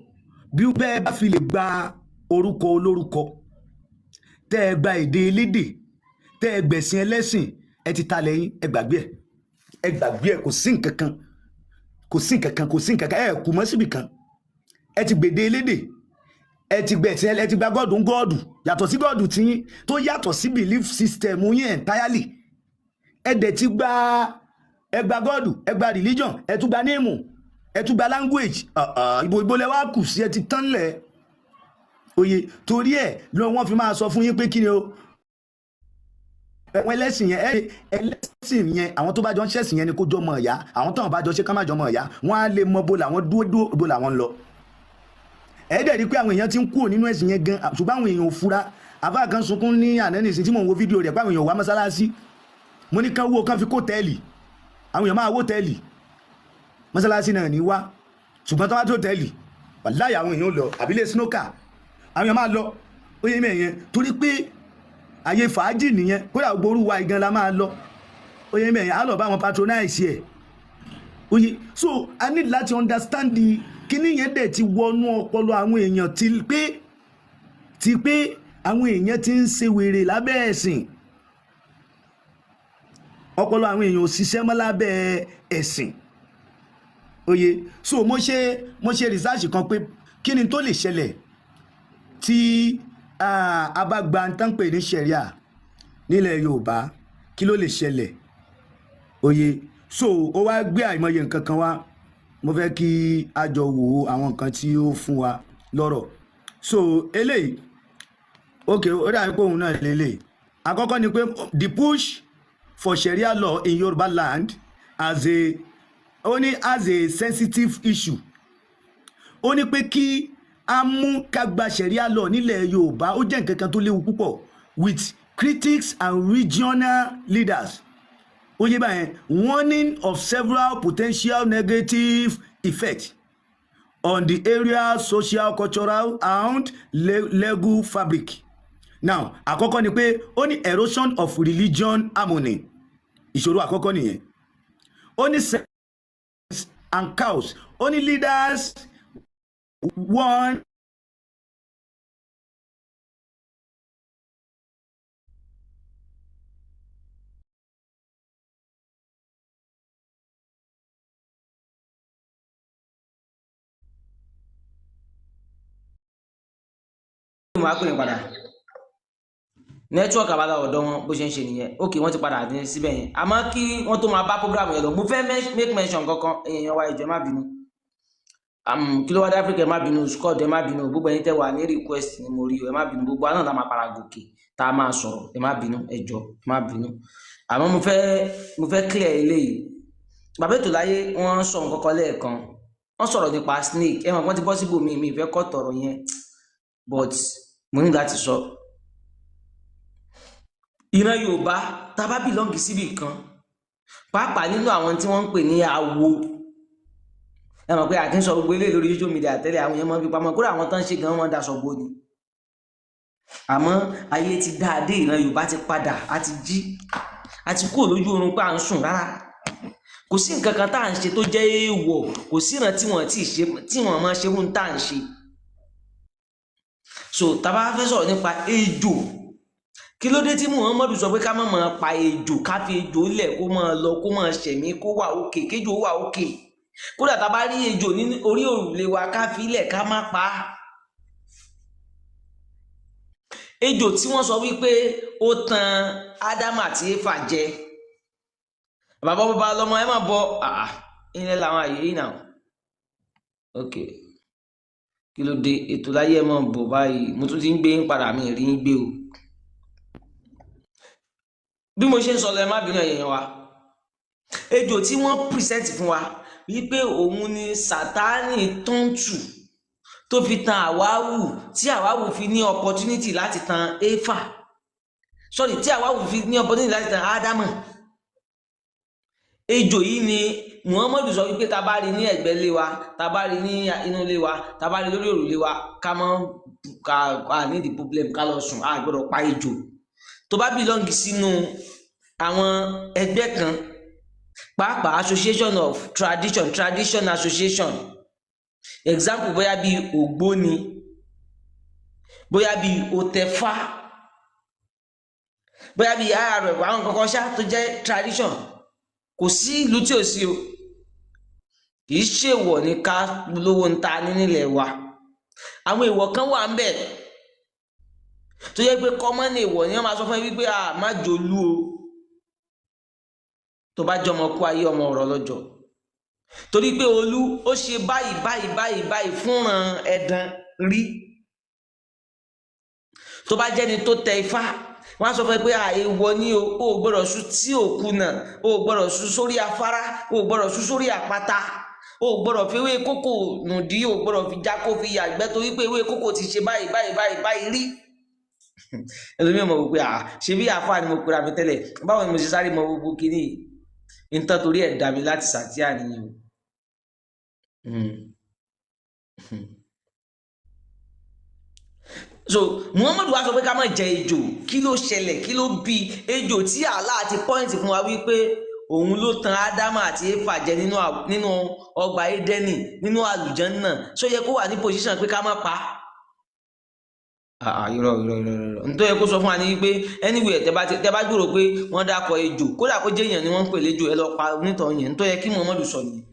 bí bẹ́ẹ̀ bá fi lè gba orúkọ olórúkọ, tẹ́ ẹ gba èdè elédè, tẹ́ ẹ gbẹ̀sìn ẹlẹ́sìn, ẹ ti ta lẹ́yìn. Ẹ gbàgbé ẹ, ẹ gbàgbé ẹ. Kò sí nǹkan kan, kò sí nǹkan kan, kò sí nǹkan kan. Ẹ kù mọ́ síbì kan, ẹ ti gbèdé elédè. Ẹ ti gbẹ̀ tí ẹ ti gba God ń God yàtọ̀ sí God tiyín, tó yàtọ̀ sí belief system yín entirely. Ẹ dẹ̀ ti gba, ẹ gba God, ẹ gba religion, ẹ tún gba name, ẹ tún gba language. Ibo lẹ wá kù sí? Ẹ ti tán lẹ̀. Oye, torí ẹ lọ wọ́n fi máa sọ fún yín pé kí ni o, ẹ̀wọ̀n ẹlẹ́sìn yẹn, ẹlẹ́sìn yẹn, àwọn tó bá jọ ń ṣẹ̀sìn yẹn ni kó jọ mọ̀ ọ̀yá, àwọn tó bá jọ ṣe ká má jọ mọ̀ ọ̀yá. Wọ́n á lè mọ bo làwọn dúró dúró, bo làwọn ń lọ. Ẹ dẹ̀ rí i pé àwọn èèyàn ti ń kúrò nínú ẹ̀sìn yẹn gan, ṣùgbọ́n àwọn èèyàn ò fura. Àfáà kan sunkún ní àná nìsín tí mò ń wo fídíò rẹ̀ pé àwọn èèyàn ò wá mọ́sálásí. Mo ní kán wo, kán fi kó tẹ́ẹ̀lì, àwọn èèyàn máa wó tẹ́ẹ̀lì, mọ́sálásí náà ní wá, ṣùgbọ́n tó bá tó tẹ́ẹ̀lì, wàláyé, àwọn èèyàn ò lọ, àbílẹ̀ snooker, àwọn èèyàn máa lọ. Ó yẹ mẹ́yẹn, torí pé àyè fàájì nìyẹn. Kódà gbogbo orú wa igan la máa lọ. Ó yẹ mẹ́yẹn, á lọ bá wọn patronize ẹ̀. Ó yẹ, so I need láti understand the kíní yẹn dẹ̀ ti wọnú ọpọlọ àwọn èèyàn ti pé àwọn èèyàn ti ń ṣe wèrè lábẹ́ ẹ̀sìn. Ọpọlọ àwọn èèyàn ò ṣiṣẹ́ mọ́ lábẹ́ ẹ̀sìn. Oye, so mo ṣe research kan pé kí ni tó lè ṣẹlẹ̀ tí a bá gba n tán pè ní sharia nílẹ̀ Yorùbá? Kí ló lè ṣẹlẹ̀? Oye, so ó wá gbé àìmọye nǹkan kan wá. Mo fẹ́ kí a jọ wo àwọn nǹkan tí ó fún wa lọ́rọ̀. So eléyìí, ok, ó dàbí pé òun náà lélẹ̀. Àkọ́kọ́ ni pé the push for Sharia law in Yoruba land as a, ó ní as a sensitive issue. Ó ní pé kí a mú ká gba Sharia law nílẹ̀ Yorùbá, ó jẹ́ nǹkan kan tó léwu púpọ̀, with critics and regional leaders, ó yé báyẹn, warning of several potential negative effects on the area social, cultural and legal fabric. Now, àkọ́kọ́ ni pé ó ní erosion of religion harmony. Ìṣòro àkọ́kọ́ nìyẹn. Ó ní sex and chaos. Ó ní leaders warn Mo á pè yín padà. Network abala ọ̀dọ̀ wọn bó ṣe ń ṣe nìyẹn. Ok, wọ́n ti padà ní síbẹ̀ yẹn. Àmọ́ kí wọ́n tó máa bá program yẹn lọ, mo fẹ́ make mention kankan. Èèyàn wa, ìjọ, ẹ má bínú. Kí ló wá dé Africa, ẹ má bínú. Scott, ẹ má bínú. Gbogbo ẹ̀yin tẹ́ wà ní request ni mo rí o, ẹ má bínú. Gbogbo àná la máa para gòkè tá a máa sọ̀rọ̀. Ẹ má bínú, ẹ jọ̀ọ́, ẹ má bínú. Àmọ́ mo fẹ́ clear eléyìí. Bàbá ètò láyé, wọ́n sọ nǹkan kan lẹ́ẹ̀kan. Wọ́n sọ̀rọ̀ nípa snake. Ẹ mọ̀ wọ́n ti bọ́ síbòmí, mi ì fẹ́ kọ́ tọ̀rọ̀ yẹn, but mo ní láti sọ. Ìran Yorùbá, tá a bá belong síbì kan, pàápàá nínú àwọn tí wọ́n ń pè ní awo, ẹ mọ̀ pé àkín sọ gbogbo eléyìí lórí social media tẹ́lẹ̀, àwọn èèyàn máa ń fi pamọ́. Kódà àwọn tó ń ṣe gan wọn daṣọ bo ni. Àmọ́ ayé ti dáa dé, ìran Yorùbá ti padà, a ti jí, a ti kúrò lójú oorun pé à ń sùn. Rárá, kò sí nǹkan kan tá à ń ṣe tó jẹ́ èèwọ̀. Kò sí ìran tí wọ́n ti ṣe tí wọ́n máa ṣe irú tá à ń ṣe. So tá a bá fẹ́ sọ̀rọ̀ nípa ejò, kí ló dé tí Muhammadu sọ pé ká má máa pa ejò, ká fi ejò lẹ̀ kó máa lọ, kó máa ṣẹ̀mí, kó wà òkè, kéjò wà òkè? Kódà tá a bá rí ejò ní orí òrùlé wa, ká fi lẹ̀, ká má pa á. Ejò tí wọ́n sọ wípé ó tan Ádámù àti Éfà jẹ. Bàbá bàbá lọmọ, ẹ má bọ àà ilẹ̀ làwọn àyè yìí náà. Ok, kí ló dé? Ètò láyé, ẹ mọ̀ bọ̀ báyìí. Mo tún ti ń gbé yín padà, mi rí yín gbé o. Bí mo ṣe ń sọ lọ, ẹ má bínú, ẹ̀yin wa. Ejò tí wọ́n present fún wa wípé òun ni Sátánì tọ́ǹtù tó fi tan Àwáwù, tí Àwáwù fi ní opportunity láti tan Éfà, sorry, tí Àwáwù fi ní opportunity láti tan Ádámù, ejò yìí ni Muhammadu sọ wípé tá a bá rí ní ẹ̀gbẹ́ ilé wa, tá a bá rí ní inú ilé wa, tá a bá rí lórí òrùlé wa, ká mọ́ ká ká ní the problem, ká lọ sùn, a gbọ́dọ̀ pa ejò. Tó bá belong sínú àwọn ẹgbẹ́ kan, pàápàá association of tradition, tradition association, example, bóyá bíi Ògbóni, bóyá bíi Òtẹ̀fá, bóyá bíi IRF, àwọn kankan ṣá tó jẹ́ tradition, kò sí ìlú tí ò sí o. Kì í ṣèwọ̀ ní ká lówó ń ta ní nílẹ̀ wa. Àwọn èèwọ̀ kan wà ń bẹ̀ tó yẹ pé common èèwọ̀ ni wọ́n máa sọ fún ẹ wípé a má jòlú o, tó bá jọmọ kú ayé ọmọ ọ̀rọ̀ lọ́jọ́, torí pé olú ó ṣe báyìí báyìí báyìí báyìí fúnran ẹ̀dán rí. Tó bá jẹ́ni tó tẹ ifá, wọ́n á sọ fún ẹ pé èèwọ̀ ni o, ò gbọ́dọ̀ sùn tí òkú náà, o ò gbọ́dọ̀ sùn sórí afárá, o ò gbọ́dọ̀ sùn sórí àpáta, o ò gbọ́dọ̀ fi ewé kókò nùdí, o ò gbọ́dọ̀ fi já kó fi yàgbẹ́, torí pé ewé kókò ti ṣe báyìí báyìí báyìí báyìí rí. Ẹlòmíì mọ̀ wípé ṣe bí àáfàá ni mo pera mi tẹ́lẹ̀, báwo ni mo ṣe sáré mọ gbogbo kinní yìí? Nǹkan torí ẹ̀ dà mí láti sàtíà nìyẹn o. So Muhammadu wa sọ pé ká má jẹ ejò. Kí ló ṣẹlẹ̀? Kí ló bí ejò tí Allah ti pọ́ìntì fún wa wípé òun ló tan Ádámù àti Éfà jẹ nínú ọgbà Édẹ́nì, nínú àlùjánnà? Ṣó yẹ kó wà ní pòsíṣàn pé ká má pa á? Irọ́ irọ́ irọ́ irọ́. Nítorí yẹ kó sọ fún wa ní wípé anyway, tẹ bá gbèrò pé wọ́n dákọ̀ ejò, kódà kó jẹ́ èèyàn ni wọ́n ń pè léjò, ẹ lọ pa onítọ̀ yẹn. Nítorí yẹ kí Muhammadu sọ nìyẹn.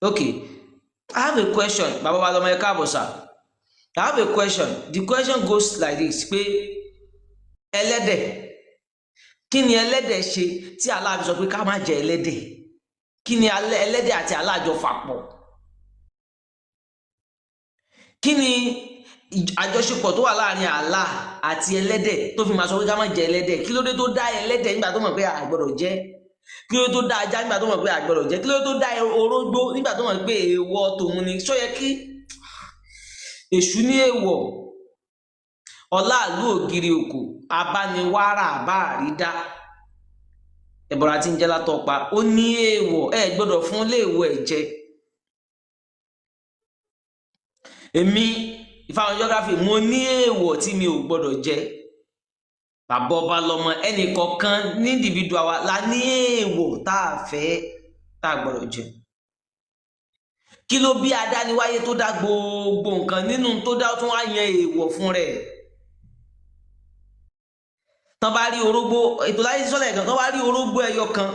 Okay, I have a question. Bàbá wa lọmọ, ẹ káàbọ̀ sà. I have a question. The question goes like this, pé ẹlẹ́dẹ̀, kí ni ẹlẹ́dẹ̀ ṣe tí Allah fi sọ pé ká má jẹ ẹlẹ́dẹ̀? Kí ni ẹlẹ́dẹ̀ àti Allah jọ fà pọ̀? Kí ni àjọṣepọ̀ tó wà láàrin Allah àti ẹlẹ́dẹ̀ tó fi máa sọ pé ká má jẹ ẹlẹ́dẹ̀? Kí ló dé tó dá ẹlẹ́dẹ̀ nígbà tó mọ̀ pé a gbọ́dọ̀ jẹ? Kí ló dé tó dá ajá nígbà tó mọ̀ pé a gbọ́dọ̀ jẹ? Kí ló dé tó dá orógbó nígbà tó mọ̀ pé èèwọ̀ tòun ni? Ṣó yẹ kí èṣù ní èèwọ̀? Ọláàlú ògiri òkò abániwárà bá àrídá ẹ̀bọ̀rà tí ń jẹ́ látọ̀pa, ó ní èèwọ̀, ẹ gbọ́dọ̀ fún léèwọ̀ ẹ̀ jẹ. Èmi Ìfáwọn geography, mo ní èèwọ̀ tí mi ò gbọ́dọ̀ jẹ. Bàbá ọba lọmọ, ẹnì kọ̀ọ̀kan ní individual wa la ní èèwọ̀ tá a fẹ́, tá a gbọ́dọ̀ jẹ. Kí ló bí adániwáyé tó dá gbogbo nǹkan nínú tó dá tún wá yan èèwọ̀ fún rẹ̀? Tán bá rí orógbó ètò láyé sọ́lẹ̀ kan, tán bá rí orógbó ẹyọ kan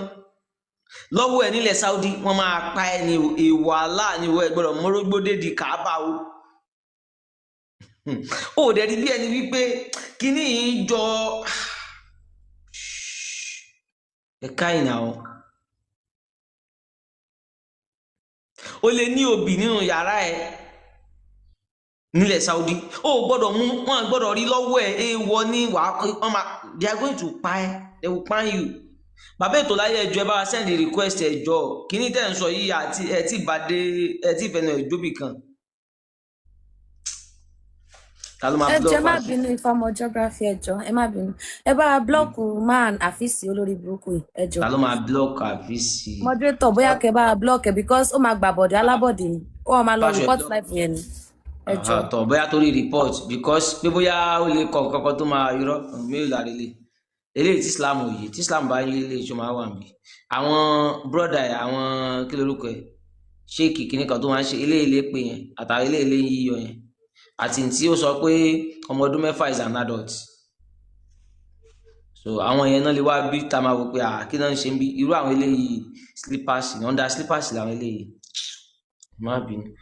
lọ́wọ́ ẹ̀ nílẹ̀ Saudi, wọ́n máa pa ẹ ní èèwọ̀ Allah ní ìwọ ẹ gbọ́dọ̀ mórógbó dédi Kàábà o. Ó dẹ̀ rí bí ẹni wípé kíní yìí ń jọ ẹ̀ka ìnà o. O lè ní obì nínú yàrá ẹ nílẹ̀ Saudi, o gbọ́dọ̀ mú, wọn gbọ́dọ̀ rí lọ́wọ́ ẹ, èèwọ̀ ní wàá, wọn máa, they are going to pa ẹ, they will pan you. Bàbá ètò láyé, ẹjọ́ ẹ bá wa send request, ẹjọ́ kíní tẹ̀ ń sọ yìí àti ẹ tí bàdé ẹ tí ìfẹ́nu ẹjọ́ bì kan. Ta ló máa Ẹ jọ̀ọ́, block ẹ má wa? bínú, Ìfámọ geography, ẹ jọ̀ọ́, ẹ má bínú. Ẹ bá wa block man àfíìsì olórí burúkú yìí, ẹ Ta jọ̀ọ́. ló máa block àfíìsì? Moderator, bóyá kẹ bá wa block ẹ, because ó máa gbàbọ̀dé alábọ̀dé ni, ó máa lọ Fáṣọ ẹ report block. live yẹn ni, ẹ jọ̀ọ́. Tọ̀ bóyá torí report, because pé bóyá ó lè kọ nǹkan kan tó máa irọ́ mélòó lára ilé eléyìí tí Islam ò yé, tí Islam bá ń lé ilé ìṣó máa wà níbí. Àwọn brọ́dà ẹ̀, àwọn kí lorúkọ ẹ̀, ṣéèkì kìíní kan tó máa ń ṣe eléyìí lè pè yẹn, àtàwọn eléyìí lè yíyọ yẹn, àti tí ó sọ pé ọmọ ọdún 6 is an adult. So àwọn yẹn náà lè wá bí tá a máa wò pé kí náà ń ṣe ń bí irú àwọn eléyìí, slippers ní under slippers làwọn eléyìí, má bínú.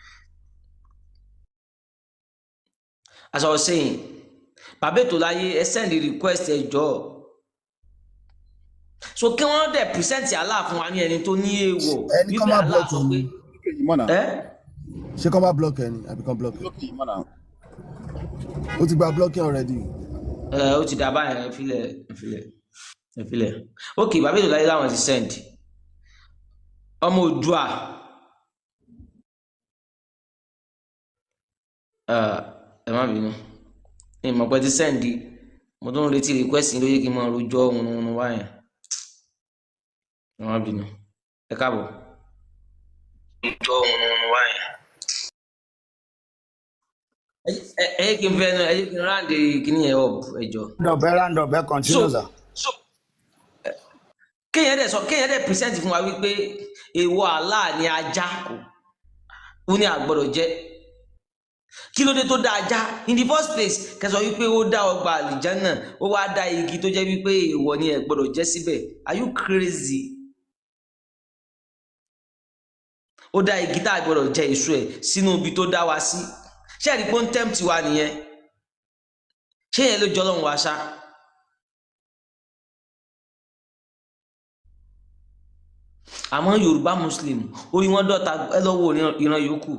As I was saying, bàbá ètò láyé, ẹ send request, ẹ jọ̀ọ́. So kí wọ́n dẹ̀ present Allah fún wa ní ẹni tó ní èèwọ̀ Ẹni kọ́ wípé má Allah block sọ ẹni. pé ẹ Ṣé kọ́ má block ẹni àbí kọ́ block ẹ? Ó ti gba blocking already. Ẹ ó ti dà báyẹn, ẹ filẹ̀, ẹ filẹ̀, ẹ filẹ̀. Ok, bàbá ètò láyé láwọn ti send ọmọ Oòduà. Ẹ má bínú, ìmọ̀ pé ti send, mo tún ń retí request yín ló yẹ kí n máa rojọ́ wùnúwùnú báyẹn. Ẹ má bínú, ẹ káàbọ̀. Rojọ́ wùnúwùnú báyẹn. Ẹ yẹ kí n fẹ́ ẹ yẹ kí n round kíní yẹn up, ẹ jọ. Round up, ẹ round up, ẹ continue sir. So kéèyàn dẹ̀ sọ, kéèyàn dẹ̀ present fún wa wípé èèwọ̀ Allah ni ajá, ó ní àgbọ́dọ̀ jẹ. Kí ló dé tó dá ajá in the first place? Kẹsọ wípé ó dá ọgbà àlìjánà, ó wá dá igi tó jẹ́ wípé èèwọ̀ ni ẹ gbọ́dọ̀ jẹ síbẹ̀. Are you crazy? Ó dá igi tá a gbọ́dọ̀ jẹ èso ẹ̀ sínú ibi tó dá wa sí. Ṣé ẹ̀rí pé ó ń tempt wa nìyẹn? Ṣé yẹn ló jọ Ọlọ́run wa ṣá? Àmọ́ Yorùbá Muslim, orí wọn dọ́ta. Ẹ lọ wo ìran yòókù,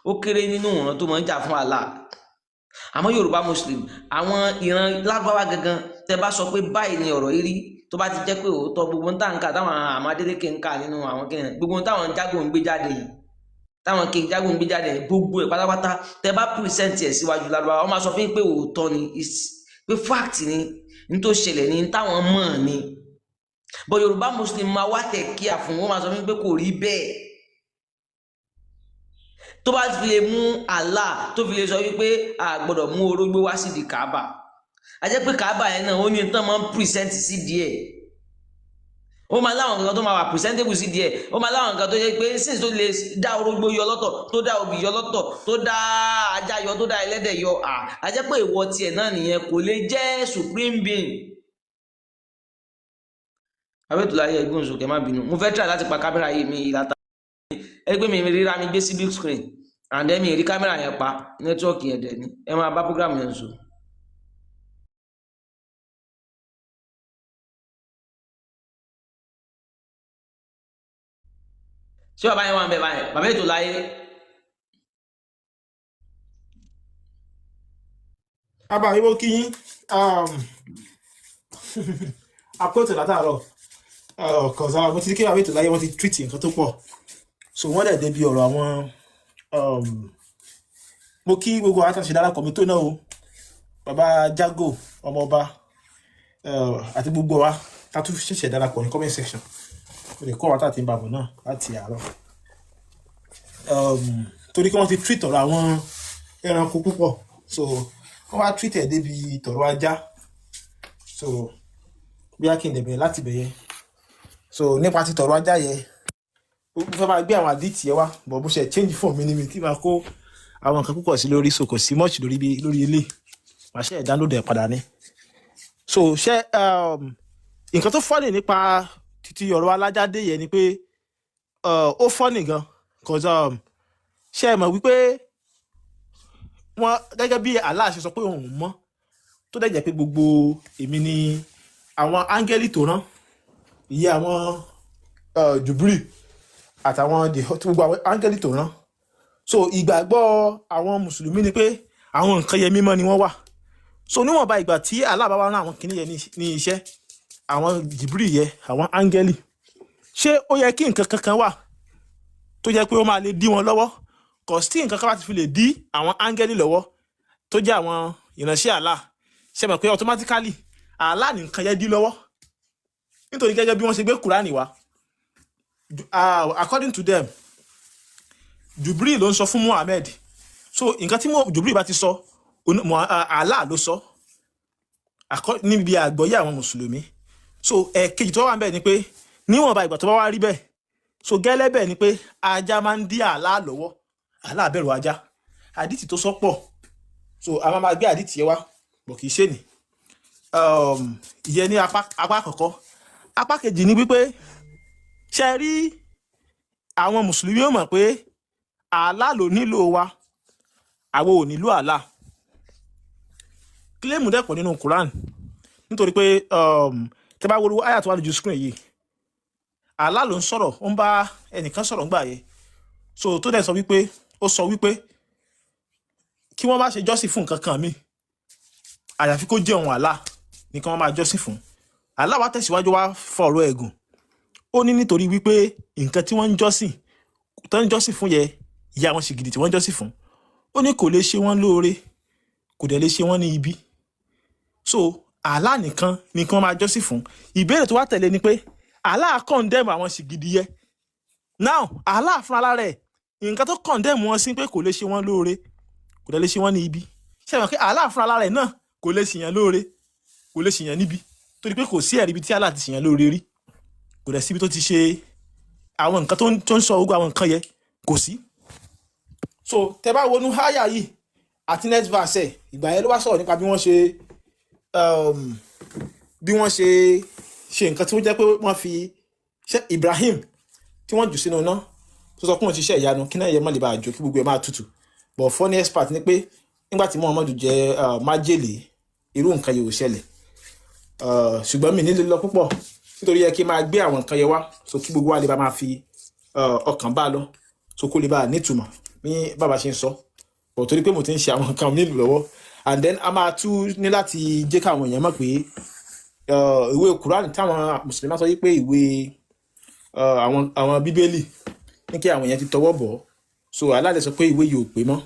ó kéré nínú ìran tó máa ń jà fún Allah. Àmọ́ Yorùbá Muslim, àwọn ìran Lárúbáwá gangan, tẹ bá sọ pé báyìí ni ọ̀rọ̀ yìí rí, tó bá ti jẹ́ pé òótọ́, gbogbo ń tà ń kà táwọn àmọ́ Adélékè ń kà nínú àwọn kìnìún, gbogbo ń táwọn Jágò ń gbé jáde yìí, táwọn King Jágò ń gbé jáde yìí, gbogbo ẹ̀ pátápátá, tẹ bá present ẹ̀ síwájú Lárúbáwá, wọ́n máa sọ fún yín pé òótọ́ ni, pé fact ni, ní tó ṣẹlẹ̀ ni, táwọn mọ̀ ni. But Yorùbá Muslim máa wá tẹ̀ kíá fún wọn, máa sọ fún yín pé kò rí bẹ́ẹ̀. Tó bá fi lè mú Allah tó fi lè sọ wípé a gbọ́dọ̀ mú orógbó wá sí di Kaaba, a jẹ́ pé Kaaba yẹn náà ó ní tán máa ń present sí díẹ̀, ó máa láwọn nǹkan tó máa wà presentable sí díẹ̀, ó máa láwọn nǹkan tó yẹ pé since tó lè dá orógbó yọ lọ́tọ̀, tó dá obì yọ lọ́tọ̀, tó dá ajá yọ, tó dá ẹlẹ́dẹ̀ yọ, a jẹ́ pé ìwọ tiẹ̀ náà nìyẹn kò lè jẹ́ supreme being. Abẹ́tùláyé ẹgbẹ́ òṣòkè, má bínú, mo fẹ́ try láti pa kámẹ́rà yìí mi ìlàta ẹgbẹ́ mi ríra mi gbé sí big screen and then mi rí kámẹ́rà yẹn pa, network yẹn dẹ̀ ni. Ẹ máa bá program yẹn sùn. Ṣé bàbá yẹn wà ń bẹ báyẹn, bàbá ètò láyé? Abba ìwọ kí yín àpótò látàárọ̀ kọ̀ọ̀sá mo ti kí àwọn ètò láyé, wọ́n ti treat nǹkan tó pọ̀, so wọ́n dẹ̀ débi ọ̀rọ̀ àwọn. Mo kí gbogbo àwọn àtàṣe darapọ̀ mi tó náà o, bàbá Jago ọmọọba àti gbogbo wa tá a tún ṣẹ̀ṣẹ̀ darapọ̀ ní comment section. Mo lè kó àwọn àtàtì ń bàbọ̀ náà láti àárọ̀, torí kí wọ́n ti treat ọ̀rọ̀ àwọn ẹranko púpọ̀, so wọ́n wá treat ẹ̀ débi tọ̀rọ̀ ajá. So bí a kì í dẹ̀bẹ̀rẹ̀ láti bẹ̀yẹ, so nípa ti tọ̀rọ̀ ajá yẹ, mo fẹ́ máa gbé àwọn àdìtì yẹn wá bọ̀, bó ṣe change phone mi ni mi tí máa kó àwọn nǹkan púpọ̀ sí lórí, so kò sí much lórí bí lórí ilé, màá ṣe download ẹ̀ padà ní. So ṣe nǹkan tó funny nípa títí ọ̀rọ̀ alájádé yẹn ni pé ó funny gan, cause ṣe é mọ̀ wípé wọ́n gẹ́gẹ́ bí Allah ṣe sọ pé òun mọ́, tó dẹ̀ jẹ́ pé gbogbo èmi ni àwọn áńgẹ́lì tó rán ìyẹ́ àwọn Jubril àtàwọn gbogbo àwọn áńgẹ́lì tó rán. So ìgbàgbọ́ àwọn mùsùlùmí ni pé àwọn nǹkan yẹn mímọ́ ni wọ́n wà. So níwọ̀nba ìgbà tí Allah bá wá rán àwọn kìnìyẹn ní iṣẹ́, àwọn Jibril yẹ, àwọn áńgẹ́lì, ṣé ó yẹ kí nǹkan kankan wà tó jẹ́ pé ó máa lè dí wọn lọ́wọ́? Kò sí nǹkan kan bá ti fi lè dí àwọn áńgẹ́lì lọ́wọ́ tó jẹ́ àwọn ìránṣẹ́ Allah, ṣe mọ̀ pé automatically Allah ní nǹkan yẹn dí lọ́wọ́, nítorí gẹ́gẹ́ bí wọ́n ṣe gbé Kúránì wá, according to them, Jubril ló ń sọ fún Muhammad. So nǹkan tí Jubril bá ti sọ, Allah ló sọ níbi àgbọ́yé àwọn mùsùlùmí. So ẹ̀ẹ̀kejì tó wà ń bẹ̀ ni pé níwọ̀nba ìgbà tó bá wá rí bẹ́ẹ̀, so gẹ́lẹ́ bẹ́ẹ̀ ni pé ajá máa ń dí Allah lọ́wọ́, Allah bẹ̀rù ajá, àdìtì tó sọ pọ̀. So a máa máa gbé àdìtì yẹn wá bọ̀, kì í ṣe ni ìyẹn ní apá àkọ́kọ́. Apá kejì ni wípé ṣe rí àwọn mùsùlùmí ò mọ̀ pé Allah ló nílò wa, àwọn ò nílò Allah. Kílẹ̀mù dẹ̀pọ̀ nínú Quran, nítorí pé tẹ́ bá wo àyà tó wà lójú screen yìí, Allah ló ń sọ̀rọ̀, ó ń bá ẹnìkan sọ̀rọ̀ ńgbà yẹn. So tó dẹ̀ sọ wípé, ó sọ wípé kí wọ́n má ṣe jọ́sìn fún nǹkan kan mi àyàfi kó jẹ́ òun Allah ní kí wọ́n máa jọ́sìn fún. Allah wá tẹ̀síwájú, wá fọ̀rọ̀ ẹ̀gùn, ó ní nítorí wípé nǹkan tí wọ́n ń jọ́sìn, tó ń jọ́sìn fún yẹ ìyá wọn ṣìgìdì tí wọ́n ń jọ́sìn fún, ó ní kò lè ṣe wọ́n lóore, kò dẹ̀ lè ṣe wọ́n ní ibi. So Allah nìkan ni kí wọ́n máa jọ́sìn fún. Ìbéèrè tó wá tẹ̀lé ni pé Allah condemn àwọn ṣìgìdì yẹ. Now Allah fúnra lára ẹ̀, nǹkan tó condemn wọn sí pé kò lè ṣe wọ́n lóore, kò dẹ̀ lè ṣe wọ́n ní ibi, ṣé ẹ mọ̀ pé Allah fúnra lára ẹ̀ náà kò lè ṣèyàn lóore, kò lè ṣèyàn níbi, torí pé kò sí ẹ̀rí ibi tí Allah ti ṣèyàn lóore rí, kò dẹ̀ síbi tó ti ṣe àwọn nǹkan tó ń sọ gbogbo àwọn nǹkan yẹn, kò sí. So tẹ bá wọnú háyà yìí àti next verse ẹ̀, ìgbà yẹn ló wá sọ̀rọ̀ nípa bí wọ́n ṣe ṣe nǹkan tí ó jẹ́ pé wọ́n fi ṣe Ibrahim tí wọ́n jù sínú iná. Tó sọ pé òun ti ṣiṣẹ́ ìyanu kí náà yẹ má lè bá àjò kí gbogbo ẹ̀ máa tutù. But funniest part ni pé nígbà tí Muhammadu jẹ májèlé, irú nǹkan yìí ò ṣẹlẹ̀. Ṣùgbọ́n mi nílò lọ púpọ̀ nítorí yẹ kí n máa gbé àwọn nǹkan yẹn wá, so kí gbogbo wa lè bá máa fi ọkàn bá lọ, so kó lè bá a nítumọ̀ bí bàbá ṣe ń sọ bọ̀, torí pé mo ti ń ṣe àwọn nǹkan mi lọ́wọ́. And then a máa tún ní láti jẹ́ káwọn èèyàn mọ̀ pé ìwé Quran táwọn mùsùlùmí sọ wípé ìwé àwọn bíbélì ní kí àwọn èèyàn ti tọwọ́ bọ̀, so Allah sọ pé ìwé yìí ò pé mọ́,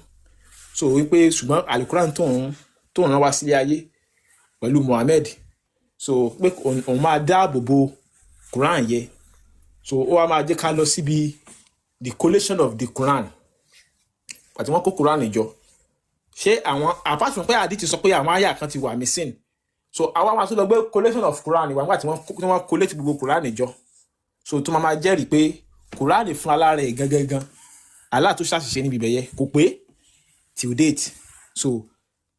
so wípé ṣùgbọ́n alukuran tó ń rán wá sílé ayé pẹ̀lú Muhammad, so pé òun máa dáàbò bo Quran yẹ. So ó wá máa jẹ́ ká lọ síbi the collation of the Quran àti wọ́n kó Quran jọ. Ṣé àwọn, apart from pé àdìtì sọ pé àwọn àyà kan ti wà missing, so àwa máa tún lọ gbé collation of Quran wá nígbà tí wọ́n collate gbogbo Quran jọ, so tó máa máa jẹ́rìí pé Quran fún alára ẹ̀ gangan gan Allah tó ṣàṣìṣe níbi ibẹ̀ yẹ kò pé till date. So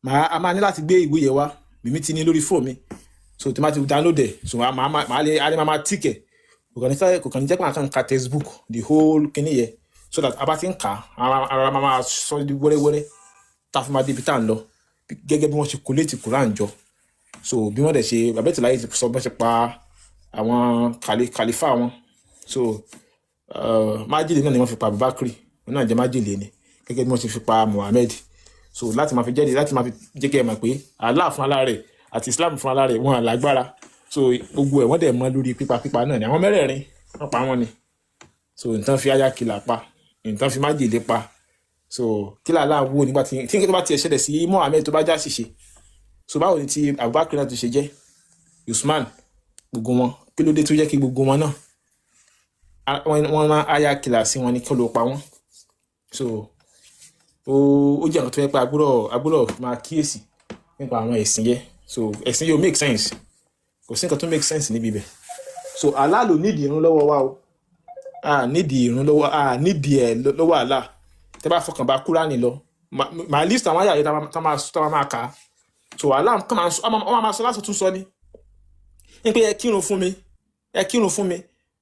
màá a máa ní láti gbé ìwé yẹn wá. Mímí ti ní lórí fóònù mi, so tí máa ti download ẹ̀, so màá lè a lè máa tick ẹ̀. Kò kàn ní jẹ́ pé àkàn ka textbook the whole kinní yẹ, so that a bá ti ń kà á, ara máa máa sọ di wẹ́rẹ́wẹ́rẹ́ tá a fi máa débi tá à ń lọ, gẹ́gẹ́ bí wọ́n ṣe collate Quran jọ. So bí wọ́n dẹ̀ ṣe babẹ́tìláyé ti sọ bọ́n ṣe pa àwọn kàlífà wọn, so májèlé náà ni wọ́n fi pa Abubakar, wọn náà jẹ́ májèlé ni, gẹ́gẹ́ bí wọ́n ṣe fi pa Muhammed. So láti máa fi jẹ́ láti máa fi jẹ́ kí ẹ mọ̀ pé Allah fún ala rẹ̀ àti Islam fún ala rẹ̀ wọn lágbára. So gbogbo ẹ̀ wọ́n dẹ̀ mọ́ lórí pípa pípa náà ni àwọn mẹ́rẹ̀ẹ̀rin wọ́n pa wọ́n ni. So nǹkan fi ayakìlà pa, nǹkan fi májèlé pa, so kí làlá wo nígbà tí nǹkan tó bá tiẹ̀ ṣẹlẹ̀ sí Muhammed tó bá já ṣìṣe, so báwo ni ti Abubakar náà ti ṣe jẹ́, Usman, gbogbo wọn, kí ló dé tó jẹ́ kí gbogbo wọn náà wọ́n máa ayakìlà sí wọn ní kí ló pa wọ́n? So ó jẹ́ nǹkan tó yẹ pé a gbọ́dọ̀ máa kíyèsí nípa àwọn ẹ̀sìn yẹn. So ẹ̀sìn yóò make sense, kò sí nǹkan tó make sense níbi ibẹ̀. So Allah ló nídìí irun lọ́wọ́ wa o, a nídìí irun lọ́wọ́, a nídìí ẹ̀ lọ́wọ́ Allah. Tẹ́ bá fọkàn bá Kúránì lọ, màá list àwọn àyà yẹn tá máa kà á. So Allah kàn máa sọ, ọ máa sọ láti tún sọ ni ní pé ẹ kírun fún mi, ẹ kírun fún mi.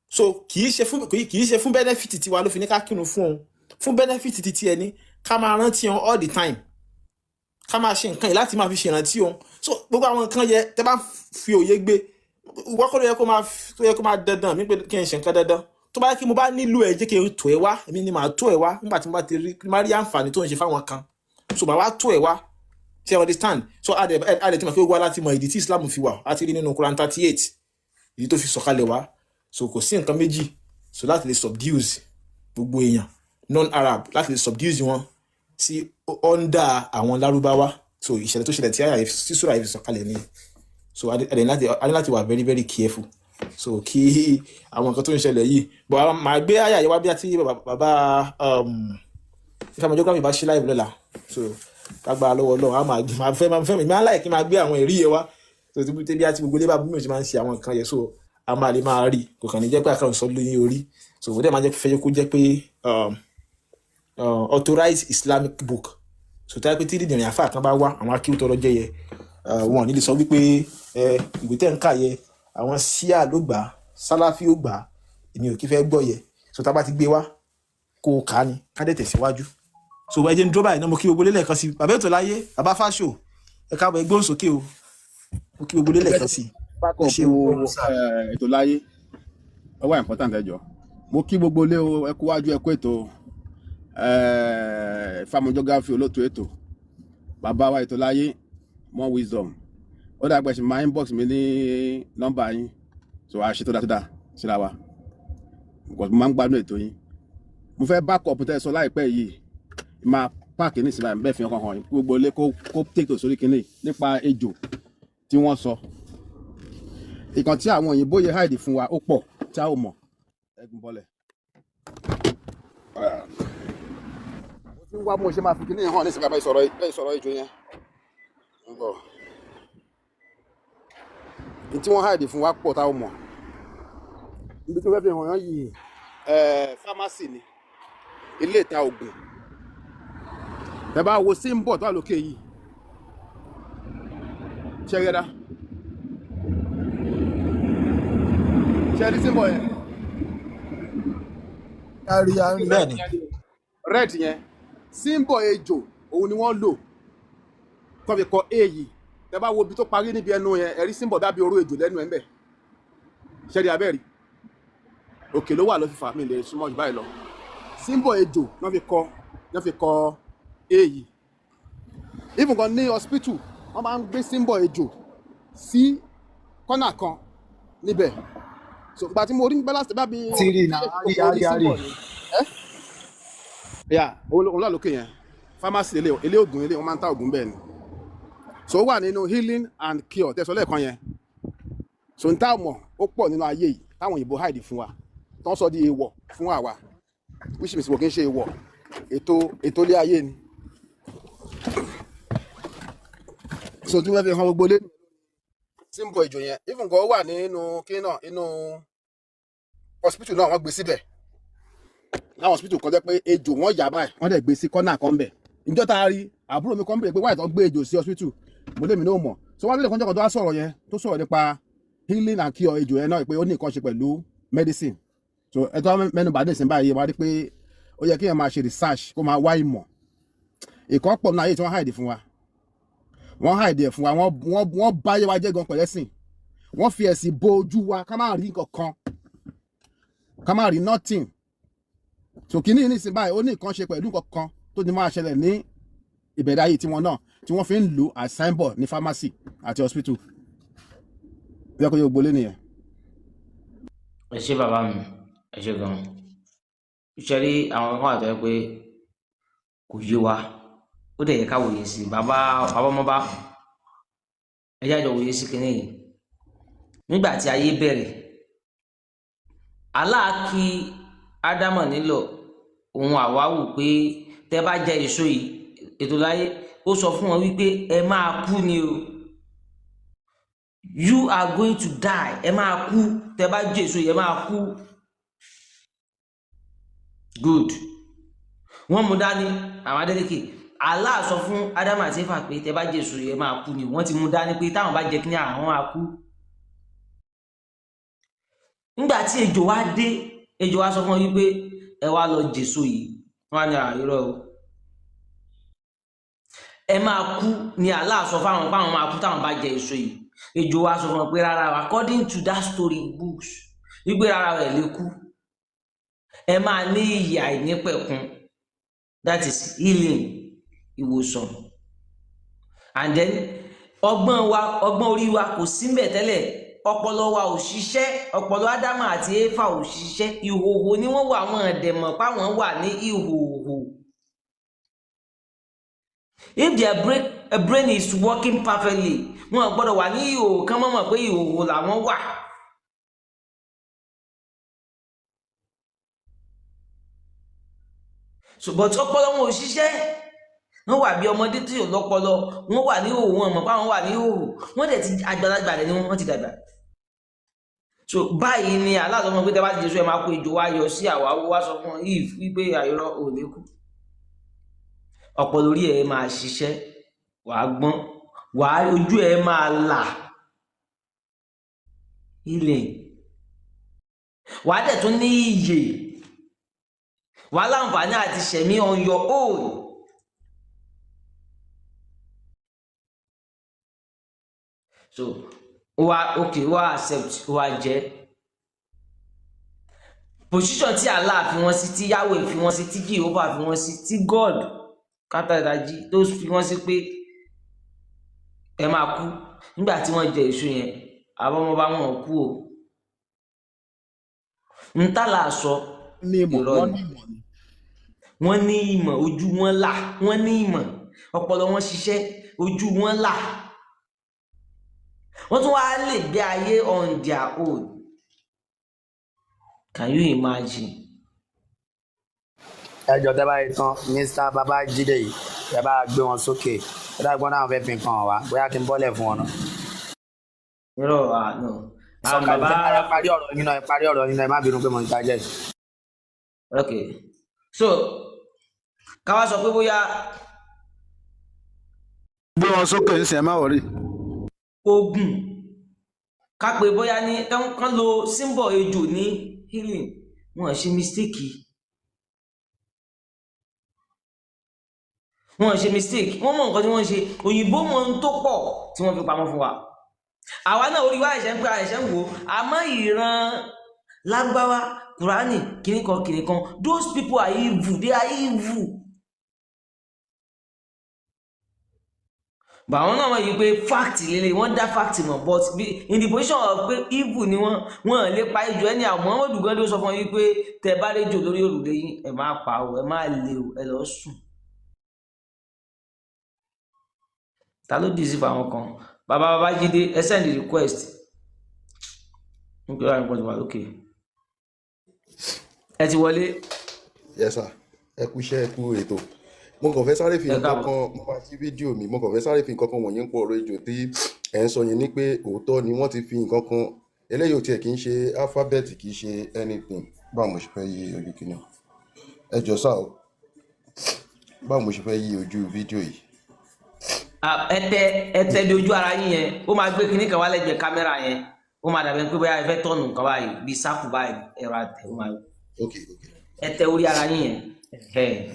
So kì í ṣe fún benefit tiwa ló fi ní ká kírun fún òun, fún benefit ti tiẹ̀ ní ká máa rántí òun all the time, ká máa ṣe nǹkan yìí láti máa fi ṣèrántí òun. So gbogbo àwọn nǹkan yẹ tẹ́ bá fi òye gbé ìwọ kọ́ ló yẹ kó máa tó yẹ kó máa dandan mi pé kí n ṣe nǹkan dandan. Tó bá yẹ kí mo bá nílò ẹ, jẹ́ kí n tò ẹ wá, èmi ni màá tó ẹ wá nígbà tí mo bá ti rí má rí àǹfààní tó ń ṣe fáwọn kan, so màá wá tó ẹ wá. Ṣe you understand? So a dẹ̀ tí mo fi wá láti mọ ìdí tí Islam fi wà, a ti rí nínú Quran 38 ìdí tó fi sọ̀kalẹ̀ wá. So kò sí nǹkan méjì, so láti lè subdues gbogbo èèyàn non-Arab, láti lè subdues wọn sí under àwọn Lárúbáwá. So ìṣẹ̀lẹ̀ tó ṣẹlẹ̀ tí àyà tí sura yìí fi sọ̀kalẹ̀ ni. So a dẹ̀ ní láti wà very very careful, so kí àwọn nǹkan tó ń ṣẹlẹ̀ yìí. But àwọn màá gbé àyà yìí wá bí àti bàbá Ifeanyi geography bá ṣí live lọ́la. So lágbára lọ́wọ́ Ọlọ́run, a máa fẹ́ mi máa láì kí n máa gbé àwọn ẹ̀rí yẹn wá. So tí bí àti gbogbo ilé bá bí mi ò ṣe máa ń ṣe àwọn nǹkan yẹn, so a máa lè máa rí, kò kàn ní jẹ́ pé àkàrà sọ lóyún orí. So ó dẹ̀ máa jẹ́ fẹ́ kó jẹ́ pé authorized Islamic book, so táyà pé tí dídìrín àfáà kan bá wá, àwọn akíwú tọrọ jẹ́ yẹ, wọn ò ní lè sọ wípé ìwé tẹ́ ń kà yẹ, àwọn ṣíà ló gbà á, sálàfí ó gbà á, èmi ò kí fẹ́ gbọ́ yẹ. So tá a bá ti gbé wá, kó o kà á ni ká dẹ̀ tẹ̀síwájú. So ẹ jẹ́ ń dúró báyìí náà. Mo kí gbogbo lélẹ̀ kan sí. Bàbá ètò láyé, bàbá fáṣọ, ẹ káàbọ̀, ẹ gbóhùn sókè o. Mo kí gbogbo lélẹ̀ kan sí. Ẹ ṣé o. Ètò láyé ó wà important. Ẹ jọ̀ọ́, mo kí gbogbo ilé o, ẹ kú wájú, ẹ kú ètò. Fámú geography, olóòtú ètò, bàbá wa ètò láyé, more wisdom. Ó dàgbà ṣe máa inbox mi ní nọ́mbà yín, so a ṣe tó dáa tó dáa síra wa, because mo máa ń gbádùn ètò yín. Mo fẹ́ back up tẹ́ ẹ sọ láìpẹ́ yìí, máa páàkì ní ìsinmi bẹ́ẹ̀ fi hàn hàn gbogbo ilé kó take to sórí kinní nípa ejò tí wọ́n sọ. Ìkan tí àwọn òyìnbó yẹ hide fún wa ó pọ̀ tí a ò mọ̀. Ẹ̀gùn bọ́lẹ̀. Mo ti ń wá bí mo ṣe máa fi kinní hàn ní ìsinmi báyìí sọ̀rọ̀ ejò yẹn. Ń bọ̀. Ní tí wọ́n hide fún wa pọ̀ tá a ò mọ̀. Ibi tí mo fẹ́ fi hàn yán yìí, pharmacy ni, ilé ìta ògùn. Tẹ́ bá wo symbol tó wà lókè yìí, ṣe rí ẹ̀dá, ṣe rí symbol yẹn? A rí, a rí. Bẹ́ẹ̀ ni. Red yẹn, symbol ejò òun ni wọ́n lò tó fi kọ A yìí. Tẹ bá wo ibi tó parí níbi ẹnu yẹn, ẹ rí symbol dábì oró ejò lẹ́nu ẹ̀ ń bẹ̀. Ṣẹ́ni abẹ́rì òkè ló wà ló fi fà mí lè súnmọ́ jù báyìí lọ. Symbol ejò náà fi kọ A yìí. Even gan ní hospital, wọ́n máa ń gbé symbol ejò sí kọ́nà kan níbẹ̀. So ìgbà tí mo rí bẹ́lá bá bí Ti rí náà, a rí, a rí, a rí. Symbol ni ẹ́ yà òun ló wà lókè yẹn. Pharmacy ilé ilé ògùn ilé wọn máa ń ta ògùn bẹ́ẹ̀ ni. So ó wà nínú healing and cure tẹ̀sán lẹ́ẹ̀kan yẹn. So n tá mọ̀ ó pọ̀ nínú ayé yìí táwọn òyìnbó hide fún wa, tó ń sọ di èèwọ̀ fún àwa, which means kò kí ń ṣe èèwọ̀, ètò ilé ayé ni. So tí wọ́n fi hàn gbogbo lé symbol ìjò yẹn, even gan ó wà nínú kí náà, inú hospital náà wọ́n gbé síbẹ̀. Láwọn hospital kan jẹ́ pé ejò wọ́n yà báyìí, wọ́n dẹ̀ gbé sí kọ́nà kan bẹ̀. Ìjọ tá a rí àbúrò mi kan bèrè pé wáyé tó gbé ejò sí hospital, mo lèmi náà mọ̀. So wọ́n lè kọ́njọ́ kan tó wá sọ̀rọ̀ yẹn, tó sọ̀rọ̀ nípa healing and cure ejò yẹn náà, pé ó ní nǹkan ṣe pẹ̀lú medicine. So ẹ tó mẹ́nu bá dé sí báyìí, wọ́n á rí pé ó yẹ kí èèyàn máa ṣe research, kó máa wá ìmọ̀. Ìkọ́ pọ̀ nínú ayé tí wọ́n hide fún wa, wọ́n hide ẹ̀ fún wa. Wọ́n báyé wa jẹ́ gan pẹ̀lẹ́sìn. Wọ́n fi ẹ̀sìn bo ojú wa ká má rí nǹkan kan, ká má rí nothing. So kìíní nísìnyí báyìí, ó ní nǹkan ṣe pẹ̀lú nǹkan kan tó ti máa ṣẹlẹ̀ ní ìbẹ̀rẹ̀ ayé tiwọn náà tí wọ́n fi ń lò as signboard ní pharmacy àti hospital. Bí wọ́n kò yóò gbolé nìyẹn. Ẹ ṣé bàbá mi, ẹ ṣé gan. Ṣe rí àwọn kan wà tó yẹ pé kò yé wa, ó dẹ̀ yẹ ká wòye sí i. Bàbá bàbá ọmọba, ẹ jájọ wòye sí kinní yìí. Nígbà tí ayé bẹ̀rẹ̀, Allah kì Ádámọ̀ nílò òun àwáwù pé tẹ́ bá jẹ èso yìí, ètò láyé, ó sọ fún wọn wípé ẹ máa kú ni o, you are going to die, ẹ máa kú. Tẹ́ bá jẹ èso yìí, ẹ máa kú. Good. Wọ́n mú dání àwọn Adélékè. Allah sọ fún Ádámù àti Éfà pé tẹ́ bá jẹ èso yìí, ẹ máa kú ni. Wọ́n ti mú dání pé táwọn bá jẹ kí ni, àwọn máa kú. Nígbà tí ejò wá dé, ejò wá sọ fún wọn wípé ẹ wá lọ jèso yìí. Wọ́n á ní àìrọ o, ẹ máa kú ni. Allah sọ fáwọn páwọn máa kú táwọn bá jẹ èso yìí. Ejò wá sọ fún wọn pé rárá o, according to that story books, wípé rárá o, ẹ lè kú, ẹ máa ní ìyè àìnípẹ̀kun, that is healing, ìwòsàn. And then ọgbọ́n wa, ọgbọ́n orí wa kò sí mbẹ̀ tẹ́lẹ̀. Ọpọlọ wa ò ṣiṣẹ́, ọpọlọ Ádámù àti Éfà ò ṣiṣẹ́. Ìhòòhò ni wọ́n wà, wọn dẹ̀ mọ̀ páwọn wà ní ìhòòhò. If their brain is working perfectly, wọn ò gbọ́dọ̀ wà ní ìhòòhò kán mọ̀ mọ̀ pé ìhòòhò làwọn wà. So but ọpọlọ wọn ò ṣiṣẹ́, wọ́n wà bí ọmọdé tí ò lọ́pọlọ. Wọ́n wà ní ìhòòhò, wọn mọ̀ páwọn wà ní ìhòòhò. Wọ́n dẹ̀ ti àgbàlagbà rẹ̀ ni wọ́n ti dàgbà. So báyìí ni aláàtọ̀ mọ̀ pé tẹ́ bá ti jésù, ẹ máa kó. Ejò wá yọ sí àwa, wá sọ fún Eve wípé àìrọ ò lè kú, ọpọlọ orí ẹ máa ṣiṣẹ́, wàá gbọ́n, wàá ojú ẹ máa là, healing, wàá dẹ̀ tún ní iyè, wàá láǹfààní àti ṣẹ̀mí on your own. So ó wá, ok, ó wá accept, ó wá jẹ́ position tí Allah fi wọ́n sí, tí Yahweh fi wọ́n sí, tí Jehovah fi wọ́n sí, tí God kátàdájí tó fi wọ́n sí pé ẹ máa kú. Nígbà tí wọ́n jẹ èso yẹn, àwọn ọmọ bá wọn kú o. Ń tàlà sọ ní ìmọ̀ irọ́ wọ́n ni. Ní ìmọ̀ ni. Wọ́n ní ìmọ̀, ojú wọn là, wọ́n ní ìmọ̀, ọpọlọ wọn ṣiṣẹ́, ojú wọn là, wọ́n tún wá lè gbé ayé on their own. Can you imagine? Ẹ jọ, tẹ bá yìí tán, Mr Babájídé yìí, ẹ bá gbé wọn sókè. Ẹ dàgbọ́n náà fẹ́ fi nǹkan hàn wá, bóyá kí n bọ́lẹ̀ fún wọn náà. Irọ́, ah no, àwọn Sọ̀kalẹ̀. bàbá. Ẹ parí ọ̀rọ̀ yín náà, ẹ parí ọ̀rọ̀ yín náà, ẹ má bínú pé mo ń tajẹ́. Ok, so ká wá sọ pé bóyá Gbé wọn sókè ń sìn, ẹ má wọrí. Oògùn ká pé bóyá ní kán lo symbol ejò ní healing, wọn ṣe mistake. Wọ́n ṣe mistake, wọ́n mọ nǹkan tí wọ́n ń ṣe. Òyìnbó mọ ohun tó pọ̀ tí wọ́n fi pamọ́ fún wa. Àwa náà orí wa ẹ̀ṣẹ̀ ń pẹ́, ẹ̀ṣẹ̀ ń wò ó. Àmọ́ ìran Lárúbáwá, Kùránì kìnnìkan kìnnìkan, those people are evil, they are evil. But àwọn náà mọ̀ yìí pé fact lélẹ̀, wọ́n dá fact mọ̀, but in the position of pé evil ni wọ́n, wọ́n lè pa ejò ẹni. Àwọn Muhammadu gan ló sọ fún yín pé tẹ bá réjò lórí òrùlé yín, ẹ má pa o, ẹ má lé o, ẹ lọ sùn. Ta ló deceive àwọn kan? Bàbá Babájídé, ẹ send request nítorí àwọn ìpọ̀jù wà lókè. Ẹ ti wọlé. Yes sir, ẹ kú iṣẹ́, ẹ kú ètò. Mo kàn fẹ́ sáré fi Ẹ nǹkan káàbọ̀. kan, mo máa ṣí fídíò mi, mo kàn fẹ́ sáré fi nǹkan kan wọ̀nyí ń pọ̀ ọ̀rọ̀ ejò tí ẹ̀ ń sọ yẹn, ni pé òótọ́ ni wọ́n ti fi nǹkan kan. Eléyìí ò tiẹ̀ kì í ṣe alphabet, kì í ṣe anything. Báwo mo ṣe fẹ́ yí ojú kìíní? Ẹ jọ sá o, báwo mo ṣe fẹ́ yí ojú fídíò yìí? Ẹ tẹ di ojú ara yín yẹn, ó máa gbé kinní kan wá lẹ́gbẹ̀ẹ́ kámẹ́rà yẹn, ó máa dàbí pé bóyá ẹ fẹ́ tọ̀nù nǹkan báyìí bíi sáàkù báyìí, ẹ̀rọ àtẹ ó máa Ok, ok. Ẹ tẹ orí ara yín yẹn.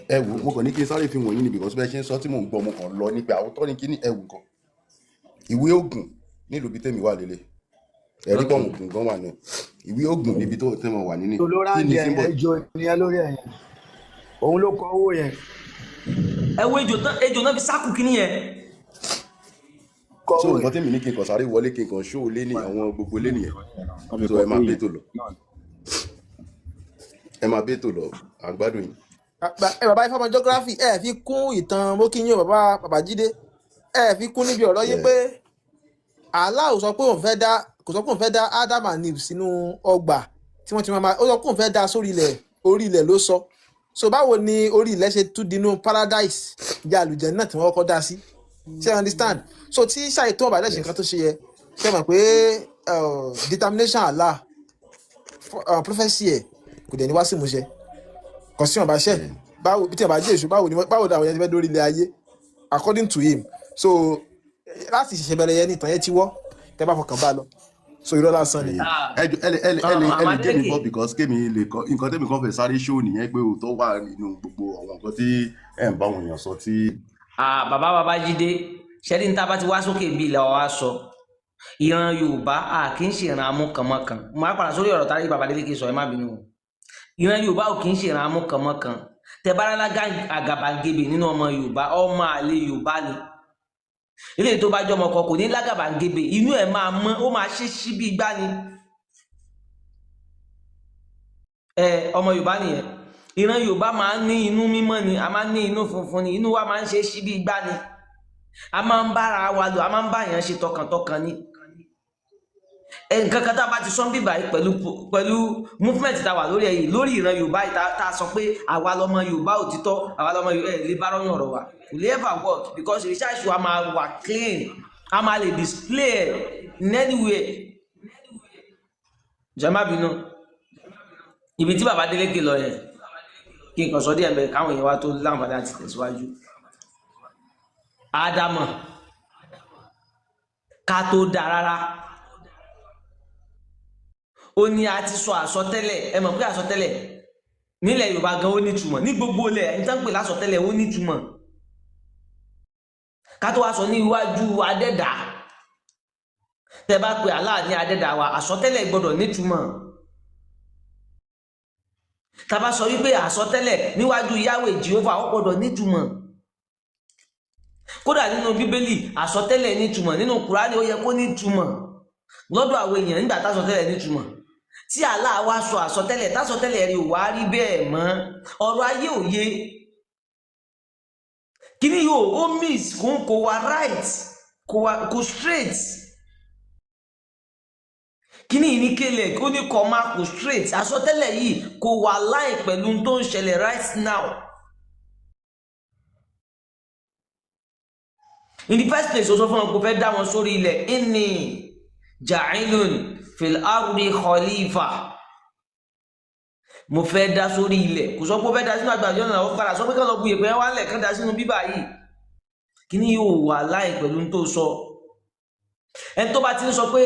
Ẹ wò, mo kàn ní kí n sáré fi wọ̀nyí ni, because bẹ́ẹ̀ ṣe ń sọ tí mò ń gbọ́, mo kàn lọ nípa àwòtọ́ ni kíní. Ẹ wò kan, ìwé Ògùn nílùú bíi tèmi wà lélẹ̀, ẹ̀rí pọ̀ Ògùn gan wà náà, ìwé Ògùn níbi tó tẹ́ mọ̀ wà nínú. Tó ló Kí ráǹdì ni ẹ̀ symbol? Ejò nìyẹn lórí ẹ̀ yẹn, òun ló kọ owó yẹn. Ẹ wo ejò tán, ejò náà fi sáàkù kinní yẹn. Kọ So owó nǹkan yẹn. tèmi ní kí n kàn sáré wọlé, kí n kàn ṣó lé ní àwọn gbogbo lé nìyẹn. Wọ́n fi So kọ ẹ máa owó bẹ́ yẹn tó lọ, ẹ máa bẹ́ tó lọ, à ń gbádùn yín. Ẹ bàbá ifá ọmọ geography, ẹ fi kún ìtàn mókìyìn bàbá Babájídé, ẹ fi kún níbi ọ̀rọ̀ yín Yeah. pé Allah ò sọ pé òun fẹ́ dá, kò sọ pé òun fẹ́ dá Adam and Eve sínú ọgbà tí wọ́n ti máa, ó sọ pé òun fẹ́ dá sórí ilẹ̀, orí ilẹ̀ ló sọ. So báwo ni orí ilẹ̀ ṣe tún dinú paradise ìyá àlùjẹ náà tí wọ́n kọ́kọ́ dá sí? Ṣé you understand? So tí ṣàì tó ọ̀bà lẹ́sìn nǹkan tó ṣe yẹ, ṣe mọ̀ pé determination Allah, prophecy ẹ̀ kò dẹ̀ ní wá sí ìmúṣẹ, kò sí ọ̀bà ṣẹ́. Báwo bí tí ọba jẹ́ èṣù, báwo ni báwo ni àwọn yẹn ti fẹ́ dórí ilẹ̀ ayé according to him? So láti ṣẹ̀ṣẹ̀ bẹ̀rẹ̀ yẹn ní ìtàn yẹn ti wọ́, tẹ́ bá fọkàn bá lọ, so irọ́ lásán ni. Ẹ jọ, ẹ lè gé mi Adeleke. bọ́, because kémi lè kọ nǹkan tẹ́mi kan fẹ́ sáré ṣó nìyẹn, pé òótọ́ wà nínú gbogbo àwọn nǹkan tí ẹ̀ ń bá àwọn èèyàn sọ tí. Bàbá Babájídé, ṣẹ́ni ní tá a bá ti wá sókè bí ilẹ̀ wa sọ ìran Yorùbá, a kì í ṣe ìran amúkànmọ́kàn. Mo máa padà sórí ọ̀rọ̀ tárí bàbá Adeleke sọ, ẹ má bínú o. Ìran Yorùbá ò kì í ṣe ìran amúkànmọ́kàn. Tẹ bá rárá àgàbàgebè nínú ọmọ Yorùbá, ọmọ àlè Yorùbá ni. Eléyìí tó bá jọmọ kan kò ní lágàbàgebè, inú ẹ̀ máa mọ́, ó máa ṣe sí bí igbá ni. Ẹ ọmọ Yorùbá nìyẹn. Ìran Yorùbá máa ń ní inú mímọ́ ni, a máa ń ní inú funfun ni, inú wa máa ń ṣe sí bí igbá ni, a máa ń bára wa lò, a máa ń bá èèyàn ṣe tọkàntọkàn ni. Nǹkan kan tá a bá ti sọ ń bíbà yìí pẹ̀lú movement tá a wà lórí ẹ̀yìn lórí ìran Yorùbá yìí, tá a sọ pé àwa lọmọ Yorùbá òtítọ́, àwa lọmọ Yorùbá, ẹ̀ lè bá rọ́nà ọ̀rọ̀ wa kò lè ever work, because research wa máa wà clean, a máa lè display ẹ̀ in anywhere. Jẹ́ má bínú, ibi tí bàbá Adeleke lọ yẹn, kí n kàn sọ díẹ̀ mbẹ́ káwọn èèyàn wa tó láǹfààní àti tẹ̀síwájú. Ádámọ̀ ká tó dáa rárá, ó ní a ti sọ àsọtẹ́lẹ̀. Ẹ mọ̀ pé àsọtẹ́lẹ̀ nílẹ̀ Yorùbá gan ó nítumọ̀, ní gbogbo ilẹ̀ ẹni tán pè lásọtẹ́lẹ̀ ó nítumọ̀. Ká tó wá sọ ní iwájú adẹ́dà, tẹ bá pe Allah ní adẹ́dà wa, àsọtẹ́lẹ̀ gbọ́dọ̀ nítumọ̀. Tá bá sọ wípé àsọtẹ́lẹ̀ níwájú Yahweh Jehovah, ó gbọ́dọ̀ nítumọ̀. Kódà nínú Bíbélì àsọtẹ́lẹ̀ nítumọ̀, nínú Kùránì ó yẹ kó nítumọ̀ lọ́dọ̀ àwọn èèyàn. Nígbà tásọtẹ́lẹ̀ nítumọ̀, tí Allah wá sọ àsọtẹ́lẹ̀, tásọtẹ́lẹ̀ rí ò wá rí bẹ́ẹ̀ mọ́, ọ̀rọ̀ ayé òye kíní yóò ó miss, kò wá right, kò wá kò straight. Kíní yìí ní kélé ó ní kọ́ máa kò straight. Àsọtẹ́lẹ̀ yìí kò wà láì pẹ̀lú tó ń ṣẹlẹ̀ right now. In the first place, ó sọ fún wọn kò fẹ́ dá wọn sórí ilẹ̀, inni ja'ilun fil ardi khalifa, mo fẹ́ dá sórí ilẹ̀. Kò sọ pé ó fẹ́ dá sínú àgbàjọ náà, ó padà sọ pé kán lọ bu ìpẹ́ wá lẹ̀ kán dá sínú bíbà yìí. Kíní yóò wà láì pẹ̀lú tó sọ. Ẹni tó bá ti ń sọ pé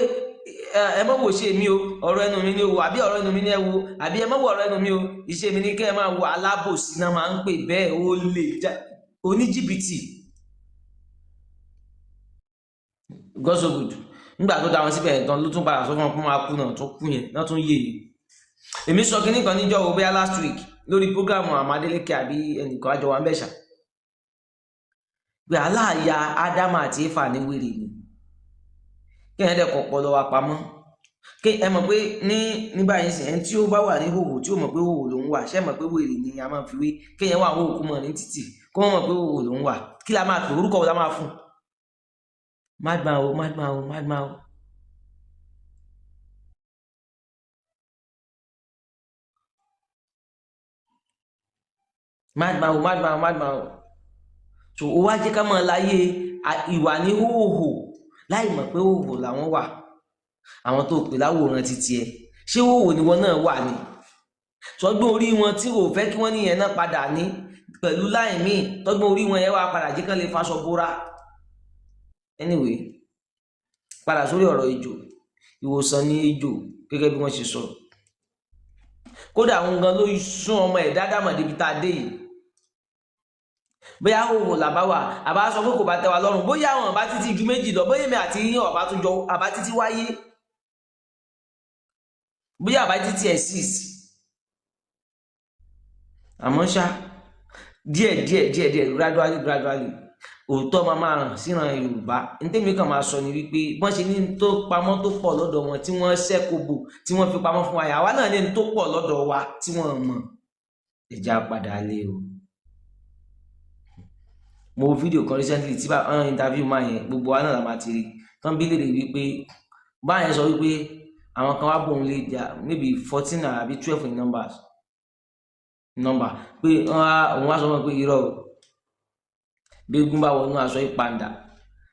ẹ mọ̀ wò ṣe mi o, ọ̀rọ̀ ẹnu mi ni o, àbí ọ̀rọ̀ ẹnu mi ni ẹ wo, àbí ẹ mọ̀ wò ọ̀rọ̀ ẹnu mi o, iṣẹ́ mi ni kẹ́ ẹ máa wo, alábòsí náà máa ń pè bẹ́ẹ̀. Oníjìbìtì. God so good, nígbà tó dá wọn síbẹ̀ tán ló tún padà sọ fún wọn pé wọn á kú náà, tó kú yẹn náà tún yé yẹn. Èmi sọ kínní kan níjọ́ wo, bóyá last week lórí programu Amadélékè àbí ẹnìkan àjọ wa ń bẹ̀ ṣá, pé aláàyà Ádámù àti Éfà ní wèrè ni, kí ẹ̀ dẹ̀ kọ́ ọpọlọ wa pamọ́, kí ẹ mọ̀ pé ní báyìí sìn, ẹni tí ó bá wà ní hòhò tí ó mọ̀ pé hòhò lòún wà, ṣé mọ̀ pé wèrè ni a máa fi wé? Kéèyàn wà hòhò kó mọ̀ ní títì, kó mọ̀ pé hòhò lòún wà, kí la máa pè? Orúkọ wo la máa fún? Madman o, madman o, madman o. Madman o, madman o, madman o. So ó wá jẹ́ ká mọ̀ láyé ìwà ní hòhò láì mọ̀ pé hòhò làwọn wà. Àwọn tó pè láwòrán títí ẹ, ṣé hòhò ni wọn náà wà ní? Tọgbọ́n orí wọn tí ò fẹ́ kí wọ́n níyẹn náà padà ní pẹ̀lú láì míì, tọgbọ́n orí wọn yẹn wá padà jẹ́ kán lè faṣọ bóra. Anyway, padà sórí ọ̀rọ̀ ejò. Ìwòsàn ní ejò gẹ́gẹ́ bí wọ́n ṣe sọ. Kódà òun gan ló sún ọmọ ẹ̀ dáadáa débi tá a dé yìí. Bóyá òwò làbá wà, àbá sọ pé kò bá tẹ́ wa lọ́rùn, bóyá àwọn àbá títí ju méjì lọ, bóyá èmi àti yín ọ̀bá tún jọ àbá títí wáyé, bóyá àbá títí exist. Àmọ́ ṣá, díẹ̀ díẹ̀ díẹ̀ díẹ̀, gradually gradually, òótọ́ máa máa ràn síran Yorùbá. Ntẹ́mi kan máa sọ ni wípé bọ́n ṣe ní tó pamọ́ tó pọ̀ lọ́dọ̀ wọn tí wọ́n ṣẹ́kọ̀bò tí wọ́n fi pamọ́ fún wa yà, àwa náà ní tó pọ̀ lọ́dọ̀ wa tí wọ́n mọ̀. Ẹja padà lé o. Mo wo fídíò kan recently tí bá ọ̀n interview máa yẹn, gbogbo wa náà la máa ti rí tán bí léèrè wípé báyẹn sọ wípé àwọn kan wá bòun lè jà maybe 14 àbí 12 in numbers number, pé òun wá sọ fún mi pé irọ́ o, bí egun bá wọnú aṣọ ìpàǹdà,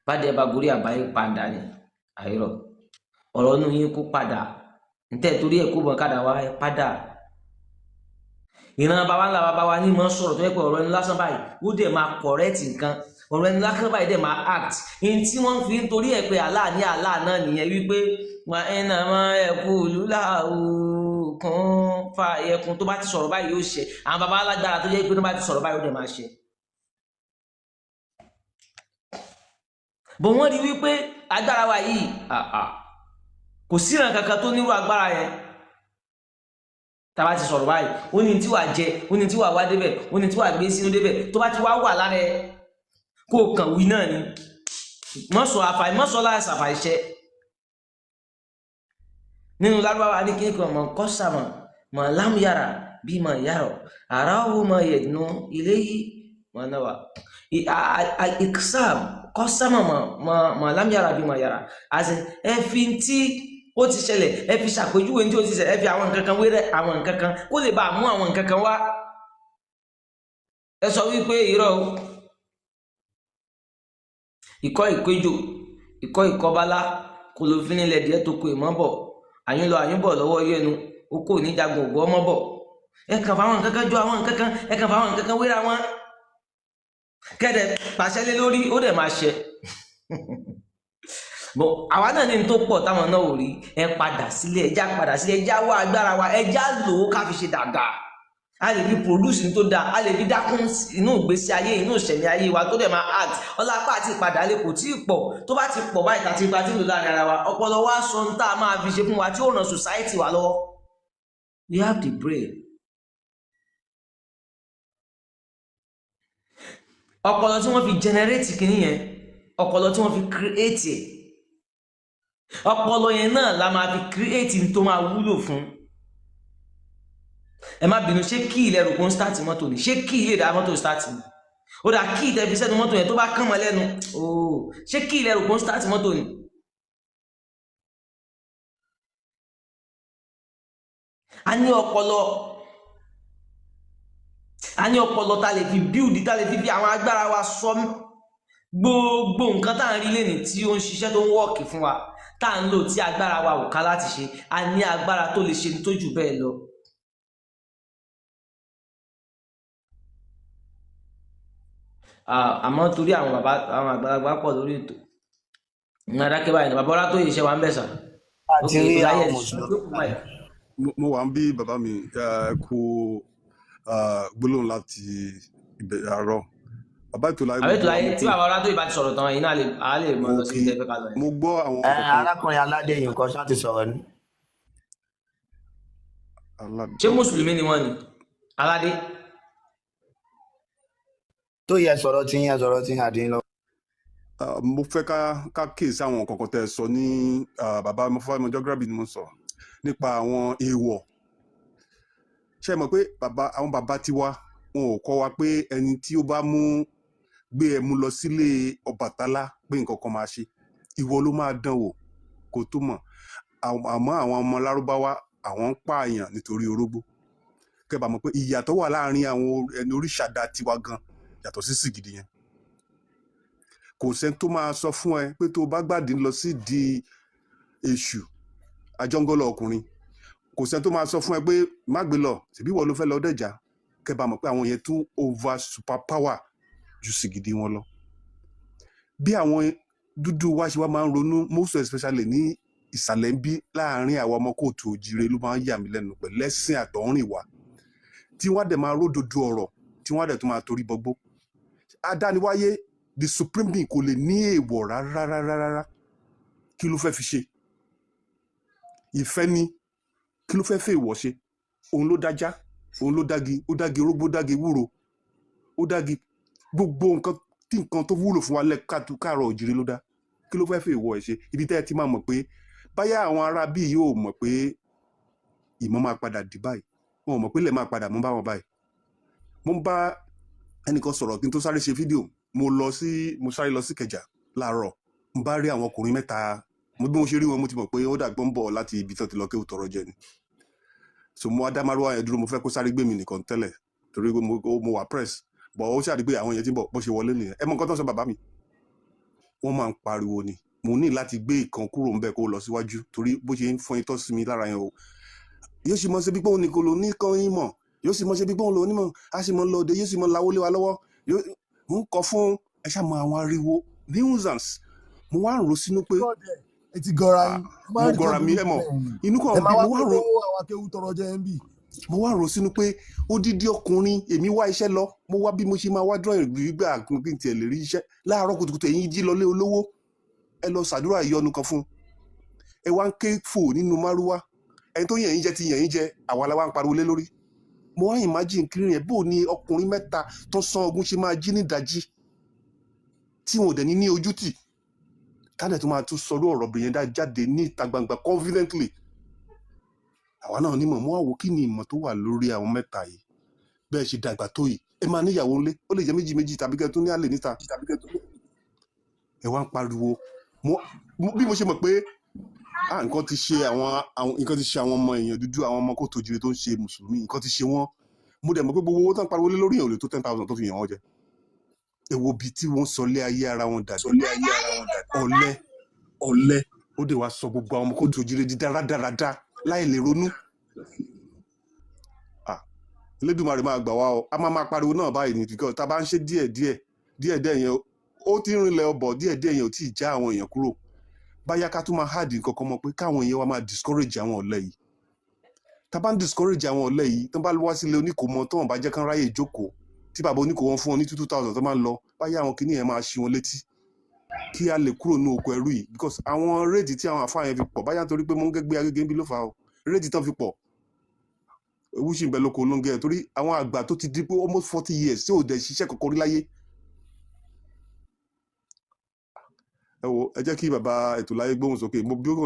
bá dé bá gorí àbá ìpàǹdà ni àìrọ̀ ọ̀rọ̀ inú yín kó padà ntẹ́ torí ẹ̀ kó bọ̀ kádà wá ẹ padà. Ìran baba ńlá baba wa ní mọ̀ sọ̀rọ̀ tó yẹ pé ọ̀rọ̀ ẹnu lásán báyìí ó dẹ̀ máa correct nǹkan, ọ̀rọ̀ ẹnu lásán báyìí dẹ̀ máa act in tí wọ́n fi ń torí ẹ̀ pé Allah ní Allah náà nìyẹn, wípé wà ẹnà máa ẹ̀kú lùlá òkun fa ẹkùn tó bá ti sọ̀rọ̀ báyìí yóò ṣẹ. Àwọn baba alágbára tó yẹ pé tó bá ti sọ̀rọ̀ báyìí ó dẹ̀ máa ṣẹ. Bọ̀ wọ́n rí wípé agbára wa yìí kò síran kankan tó nírú agbára yẹn. Tá bá ti sọ̀rọ̀ báyìí, ó ní tí wàá jẹ, ó ní tí wàá wá débẹ̀, ó ní tí wàá gbé sínú débẹ̀, tó bá ti wá wà lára ẹ kó o kàn wí náà ni. Mọ́sọ̀ àfàì mọ́sọ̀ láì ṣàfàìṣẹ́ nínú lárúbáwá ní kíní kan mọ̀ kọ́sàmọ̀ mọ̀ lámúyàrá bí mọ̀ yàrá àrà owó mọ̀ yẹ̀dùnú ilé yìí mọ̀ náà wà ìksàm kọ́sàmọ̀ mọ̀ lámúyàrá bí mọ̀ yàrá. Àti ẹ fi tí ó ti ṣẹlẹ̀, ẹ fi ṣàpèjúwe tí ó ti ṣẹlẹ̀, ẹ fi àwọn nǹkan kan wéré àwọn nǹkan kan kó lè bá mú àwọn nǹkan kan wá. Ẹ sọ wípé irọ́ o, ìkọ́ ìkéjò, ìkọ́ ìkọ́bálá kò ló fi nílẹ̀ díẹ̀ tó kó ìmọ̀ bọ̀, àyùn lọ àyùn bọ̀ lọ́wọ́ yẹnu o kò ní jagun ògbó ọmọ bọ̀. Ẹ kàn fáwọn nǹkan kan jọ àwọn nǹkan kan, ẹ kàn fáwọn nǹkan kan wéra wọn, kẹ́dẹ̀ pàṣẹ lé lórí, ó dẹ̀ máa ṣẹ. Bọ àwa náà ní tó pọ̀ táwọn náà ò rí. Ẹ padà sílé, ẹjá padà sílé, ẹjá wá agbára wa, ẹjá lò ó ká fi ṣe dáadáa. A lè fi produce ní tó dáa, a lè fi dákún inú ìgbésí ayé, inú ìṣẹ̀mí ayé wa tó dẹ̀ máa act. Ọlápá àti ìpadà lè kò tí ì pọ̀, tó bá ti pọ̀ báyìí tàti ipa tí ń lò láàrin ara wa, ọpọlọ wa sọ ní tá a máa fi ṣe fún wa tí ó ràn society wa lọ́wọ́. We have the brain. Ọpọlọ tí wọ́n fi generate kìíní yẹn, ọpọlọ tí wọ́n fi create ẹ̀, ọpọlọ yẹn náà la máa fi create ní tó máa wúlò fún. Ẹ má bínú, ṣé kí ilẹ̀ rò kó ń start mọ́tò ni? Ṣé kí ilé ìdá mọ́tò start ni? Ó dà kí ìtẹ́ fi sẹ́nu mọ́tò yẹn tó bá kàn mọ́ lẹ́nu ooo, ṣé kí ilẹ̀ rò kó ń start mọ́tò ni? A ní ọpọlọ, a ní ọpọlọ tá a lè fi build, tá a lè fi àwọn agbára wa sọ gbogbo nǹkan tá à ń rí lẹ́nìí tí ó ń ṣiṣẹ́ tó ń wọ́ọ̀kì fún wa, tá à ń lò tí agbára wa ò ká láti ṣe. A ní agbára tó lè ṣe tó jù bẹ́ẹ̀ lọ. Àmọ́ torí àwọn bàbá àwọn àgbàlagbà pọ̀ lórí ètò ní adákẹ́ báyìí, bàbá ọlá tó yẹ iṣẹ́ wa ń bẹ̀ sà. Àti Ok, rí ètò láyé àwọn ẹ̀ mùsùlùmí. Mo wà ń bí bàbá mi kú gbólóhùn láti ìbẹ̀rẹ̀ àárọ̀. Bàbá ètò láyé, Àbí gbogbo ètò wa láyé mo tí kí. bàbá Ọlátóyè bá ti sọ̀rọ̀ tán, ẹ̀yin náà lè a lè mọ Mo lọ kí. síbi tẹ́ fẹ́ ká lọ yẹn. Mo gbọ́ àwọn Ẹ kọ̀ọ̀kan. arákùnrin aládé yìí nǹkan ṣáà ti sọ̀rọ̀ ni. Aládé. Ṣé mùsùlùmí ni wọ́n ni aládé? Tó yẹ sọ̀rọ̀ tí yẹn sọ̀rọ̀ tí yẹn àdín lọ. Mo fẹ́ ká kíyèsí àwọn nǹkan kan tẹ́ ẹ sọ ní bàbá mo geography ni mo sọ nípa àwọn èèwọ̀. Ṣé ẹ mọ̀ pé bàbá, àwọn bàbá tiwa, wọn ò kọ́ wa pé ẹni tí ó bá mú gbé ẹmu lọ sílé Ọbàtálá pé nǹkan kan máa ṣe, ìwọ ló máa dán wò kó tó mọ̀. Àmọ́ àwọn ọmọ Lárúbáwá, àwọn ń pààyàn nítorí orógbó. Kẹ́ bá mọ̀ pé ìyàtọ̀ wà láàrin àwọn ẹni oríṣàdá tiwa gan yàtọ̀ sí sìgìdì yẹn. Kò sẹ́ni tó máa sọ fún ẹ pé tó o bá gbàdín lọ sí di èṣù àjọngọlọ ọkùnrin, kò sẹ́ni tó máa sọ fún ẹ pé má gbé lọ, ṣèbí ìwọ ló fẹ́ lọ dẹ̀já. Kẹ́ bá mọ̀ pé àwọn yẹn tún over super power ju sìgìdì wọn lọ. Bí àwọn dúdú wa ṣe wá máa ń ronú, most especially ní ìsàlẹ̀ ń bí láàrin àwọn ọmọ kóòtù òjìrè, ló máa ń yà mí lẹ́nu pẹ̀lú ẹ̀sìn àtọ̀húnrìn wa, tí wọ́n á dẹ̀ máa ródodo ọ̀rọ̀, tí wọ́n á dẹ̀ tún máa torí bọgbó. Adániwáyé, the supreme being, kò lè ní èèwọ̀ rárá rárá rárá. Kí ló fẹ́ fi ṣe? Ìfẹ́ ni. Kí ló fẹ́ fẹ́ ìwọ̀ ṣe? Òun ló dájá, òun ló dági, ó dági orógbó, dági wúro, ó dági gbogbo nǹkan tí nǹkan tó wúlò fún wa lẹ́ẹ̀kátó káàrọ̀ òjìrè ló dá. Kí ló fẹ́ fẹ́ ìwọ̀ ẹ̀ ṣe? Ibi tẹ́ ẹ ti máa mọ̀ pé báyà àwọn ará bíi yóò mọ̀ pé ìmọ̀ máa padà dì báyìí, wọn ò mọ̀ pé lè máa padà mú báwọn báyìí. Mo ń bá ẹnìkan sọ̀rọ̀ kí n tó sáré ṣe fídíò. Mo lọ sí, mo sáré lọ sí Ìkẹjà láàárọ̀. Mo bá rí àwọn ọkùnrin mẹ́ta. Mo bí mo ṣe rí wọn, mo ti mọ̀ pé ó dàgbọ́n ń bọ̀ láti ibi tó ti lọ kéwù tọrọ jẹ ni. So mo wá dá márúwá yẹn dúró. Mo fẹ́ kó sáré gbé mi nìkan tẹ́lẹ̀ torí pé mo wà press bọ̀. Ó ṣàdí pé àwọn yẹn ti ń bọ̀. Bó ṣe wọlé nìyẹn. Ẹ mọ nǹkan tó ń sọ, bàbá mi, wọ́n máa ń pariwo ni. Mo ní láti gbé ìkan kúrò ńbẹ̀ kó lọ síwájú torí bó ṣe ń fọn itọ́ sí mi lára yẹn o, yóò sì mọ ṣe bí pé òun nìkan ló ní kan yín mọ̀, yóò sì mọ ṣe bí pé òun ló onímọ̀, á sì mọ lọ òde, yóò sì mọ lawó lé wa lọ́wọ́, yóò ń kọ fún ẹ ṣáà mọ àwọn ariwo nuisance. Mo wá ń rò sínú pé Ẹ ti gọra yín. Ẹ máa mo ń gọra rìkọ́dù mi, ẹ mọ̀, bẹ́ẹ̀ ni. Inú kan Ẹ bí máa wá mo wá rò polówó àwọn akéwù tọrọ jẹ ń bì. Mo wá rò sínú pé odidi ọkùnrin, èmi wá iṣẹ́ lọ, mo wá bí mo ṣe máa wá drawing gbígbà kí n tiẹ̀ lè rí iṣẹ́ láàárọ̀ kùtùkùtù. Ẹ̀yin jí lọlé olówó, ẹ lọ ṣàdúrà ìyọnu kan fún un, ẹ wá ń ké fò nínú márúwá. Ẹni tó yàn yín jẹ ti yàn yín jẹ, àwa la wá ń pariwo lé lórí. Mo wá imagine kiri yẹn, bó ni ọkùnrin mẹ́ta tó san ogun ṣe máa jí nídàájí tí wọn ò dẹ̀ ní ní ojú tì kálẹ̀ tó máa tún sọ̀rọ̀ ọ̀rọ̀ obìnrin yẹn dá jáde ní ìta gbangba confidently. Àwa náà nímọ̀. Mo wá wò, kí ni ìmọ̀ tó wà lórí àwọn mẹ́ta yìí? Bẹ́ẹ̀ ṣe dàgbà tó yìí, ẹ máa níyàwó ńlé, ó lè jẹ́ méjì méjì tàbí kẹ́ tó ní àlè níta. Ẹ wá ń pariwo. Bí mo ṣe mọ̀ pé nǹkan ti ṣe àwọn nǹkan ti ṣe àwọn ọmọ èèyàn dúdú, àwọn ọmọ kóòtù òjìrè tó ń ṣe mùsùlùmí, nǹkan ti ṣe wọ́n. Mo dẹ̀ mọ̀ pé gbogbo owó tán pariwo lé lórí yẹn ò lè tó 10,000 tó fi yàn wọ́n jẹ. Ẹ wo bí tí wọ́n sọ lé ayé ara wọn dàdé. Ọ̀lẹ, ọ̀lẹ, ó dẹ̀ wá sọ gbogbo àwọn ọmọ kóòtù òjìrè di dáradáradá láì lè ronú. Elédùmarè máa gbà wá o. A máa máa pariwo náà báyìí ní, because tá a bá ń ṣe díẹ̀ díẹ̀ díẹ̀ díẹ̀ yẹn, ó ti ń rinlẹ̀ ọbọ̀ díẹ̀ díẹ̀ yẹn, ò tí ì já àwọn èèyàn kúrò. Báyá ká tún máa hard nǹkan kan mọ̀ pé káwọn èèyàn wa máa discourage àwọn ọ̀lẹ yìí. Tá a bá ń discourage àwọn ọ̀lẹ yìí, tó bá wá sílé oníkòmọ, tó wọn bá jẹ́ kán ráyè jókòó, tí bàbá oníkòwò fún wọn ní 2,000 tó máa ń lọ, báyá àwọn kìnìún yẹn máa ṣí wọn létí kí a lè kúrò ní oko ẹrú yìí, because àwọn rate tí àwọn àfáà yẹn fi pọ̀, báyá nítorí pé mo ń gbé Agége ń bí ló fà á o, rate tán fi pọ̀, ewu sì ń bẹ lóko ló ń gẹ, torí àwọn àgbà tó ti di pé almost 40 years tí ò dẹ̀ ṣiṣẹ́ kankan rí láyé. Ẹ wo, ẹ jẹ́ kí bàbá ètò láyé gbóhùn sókè. Mo bí ó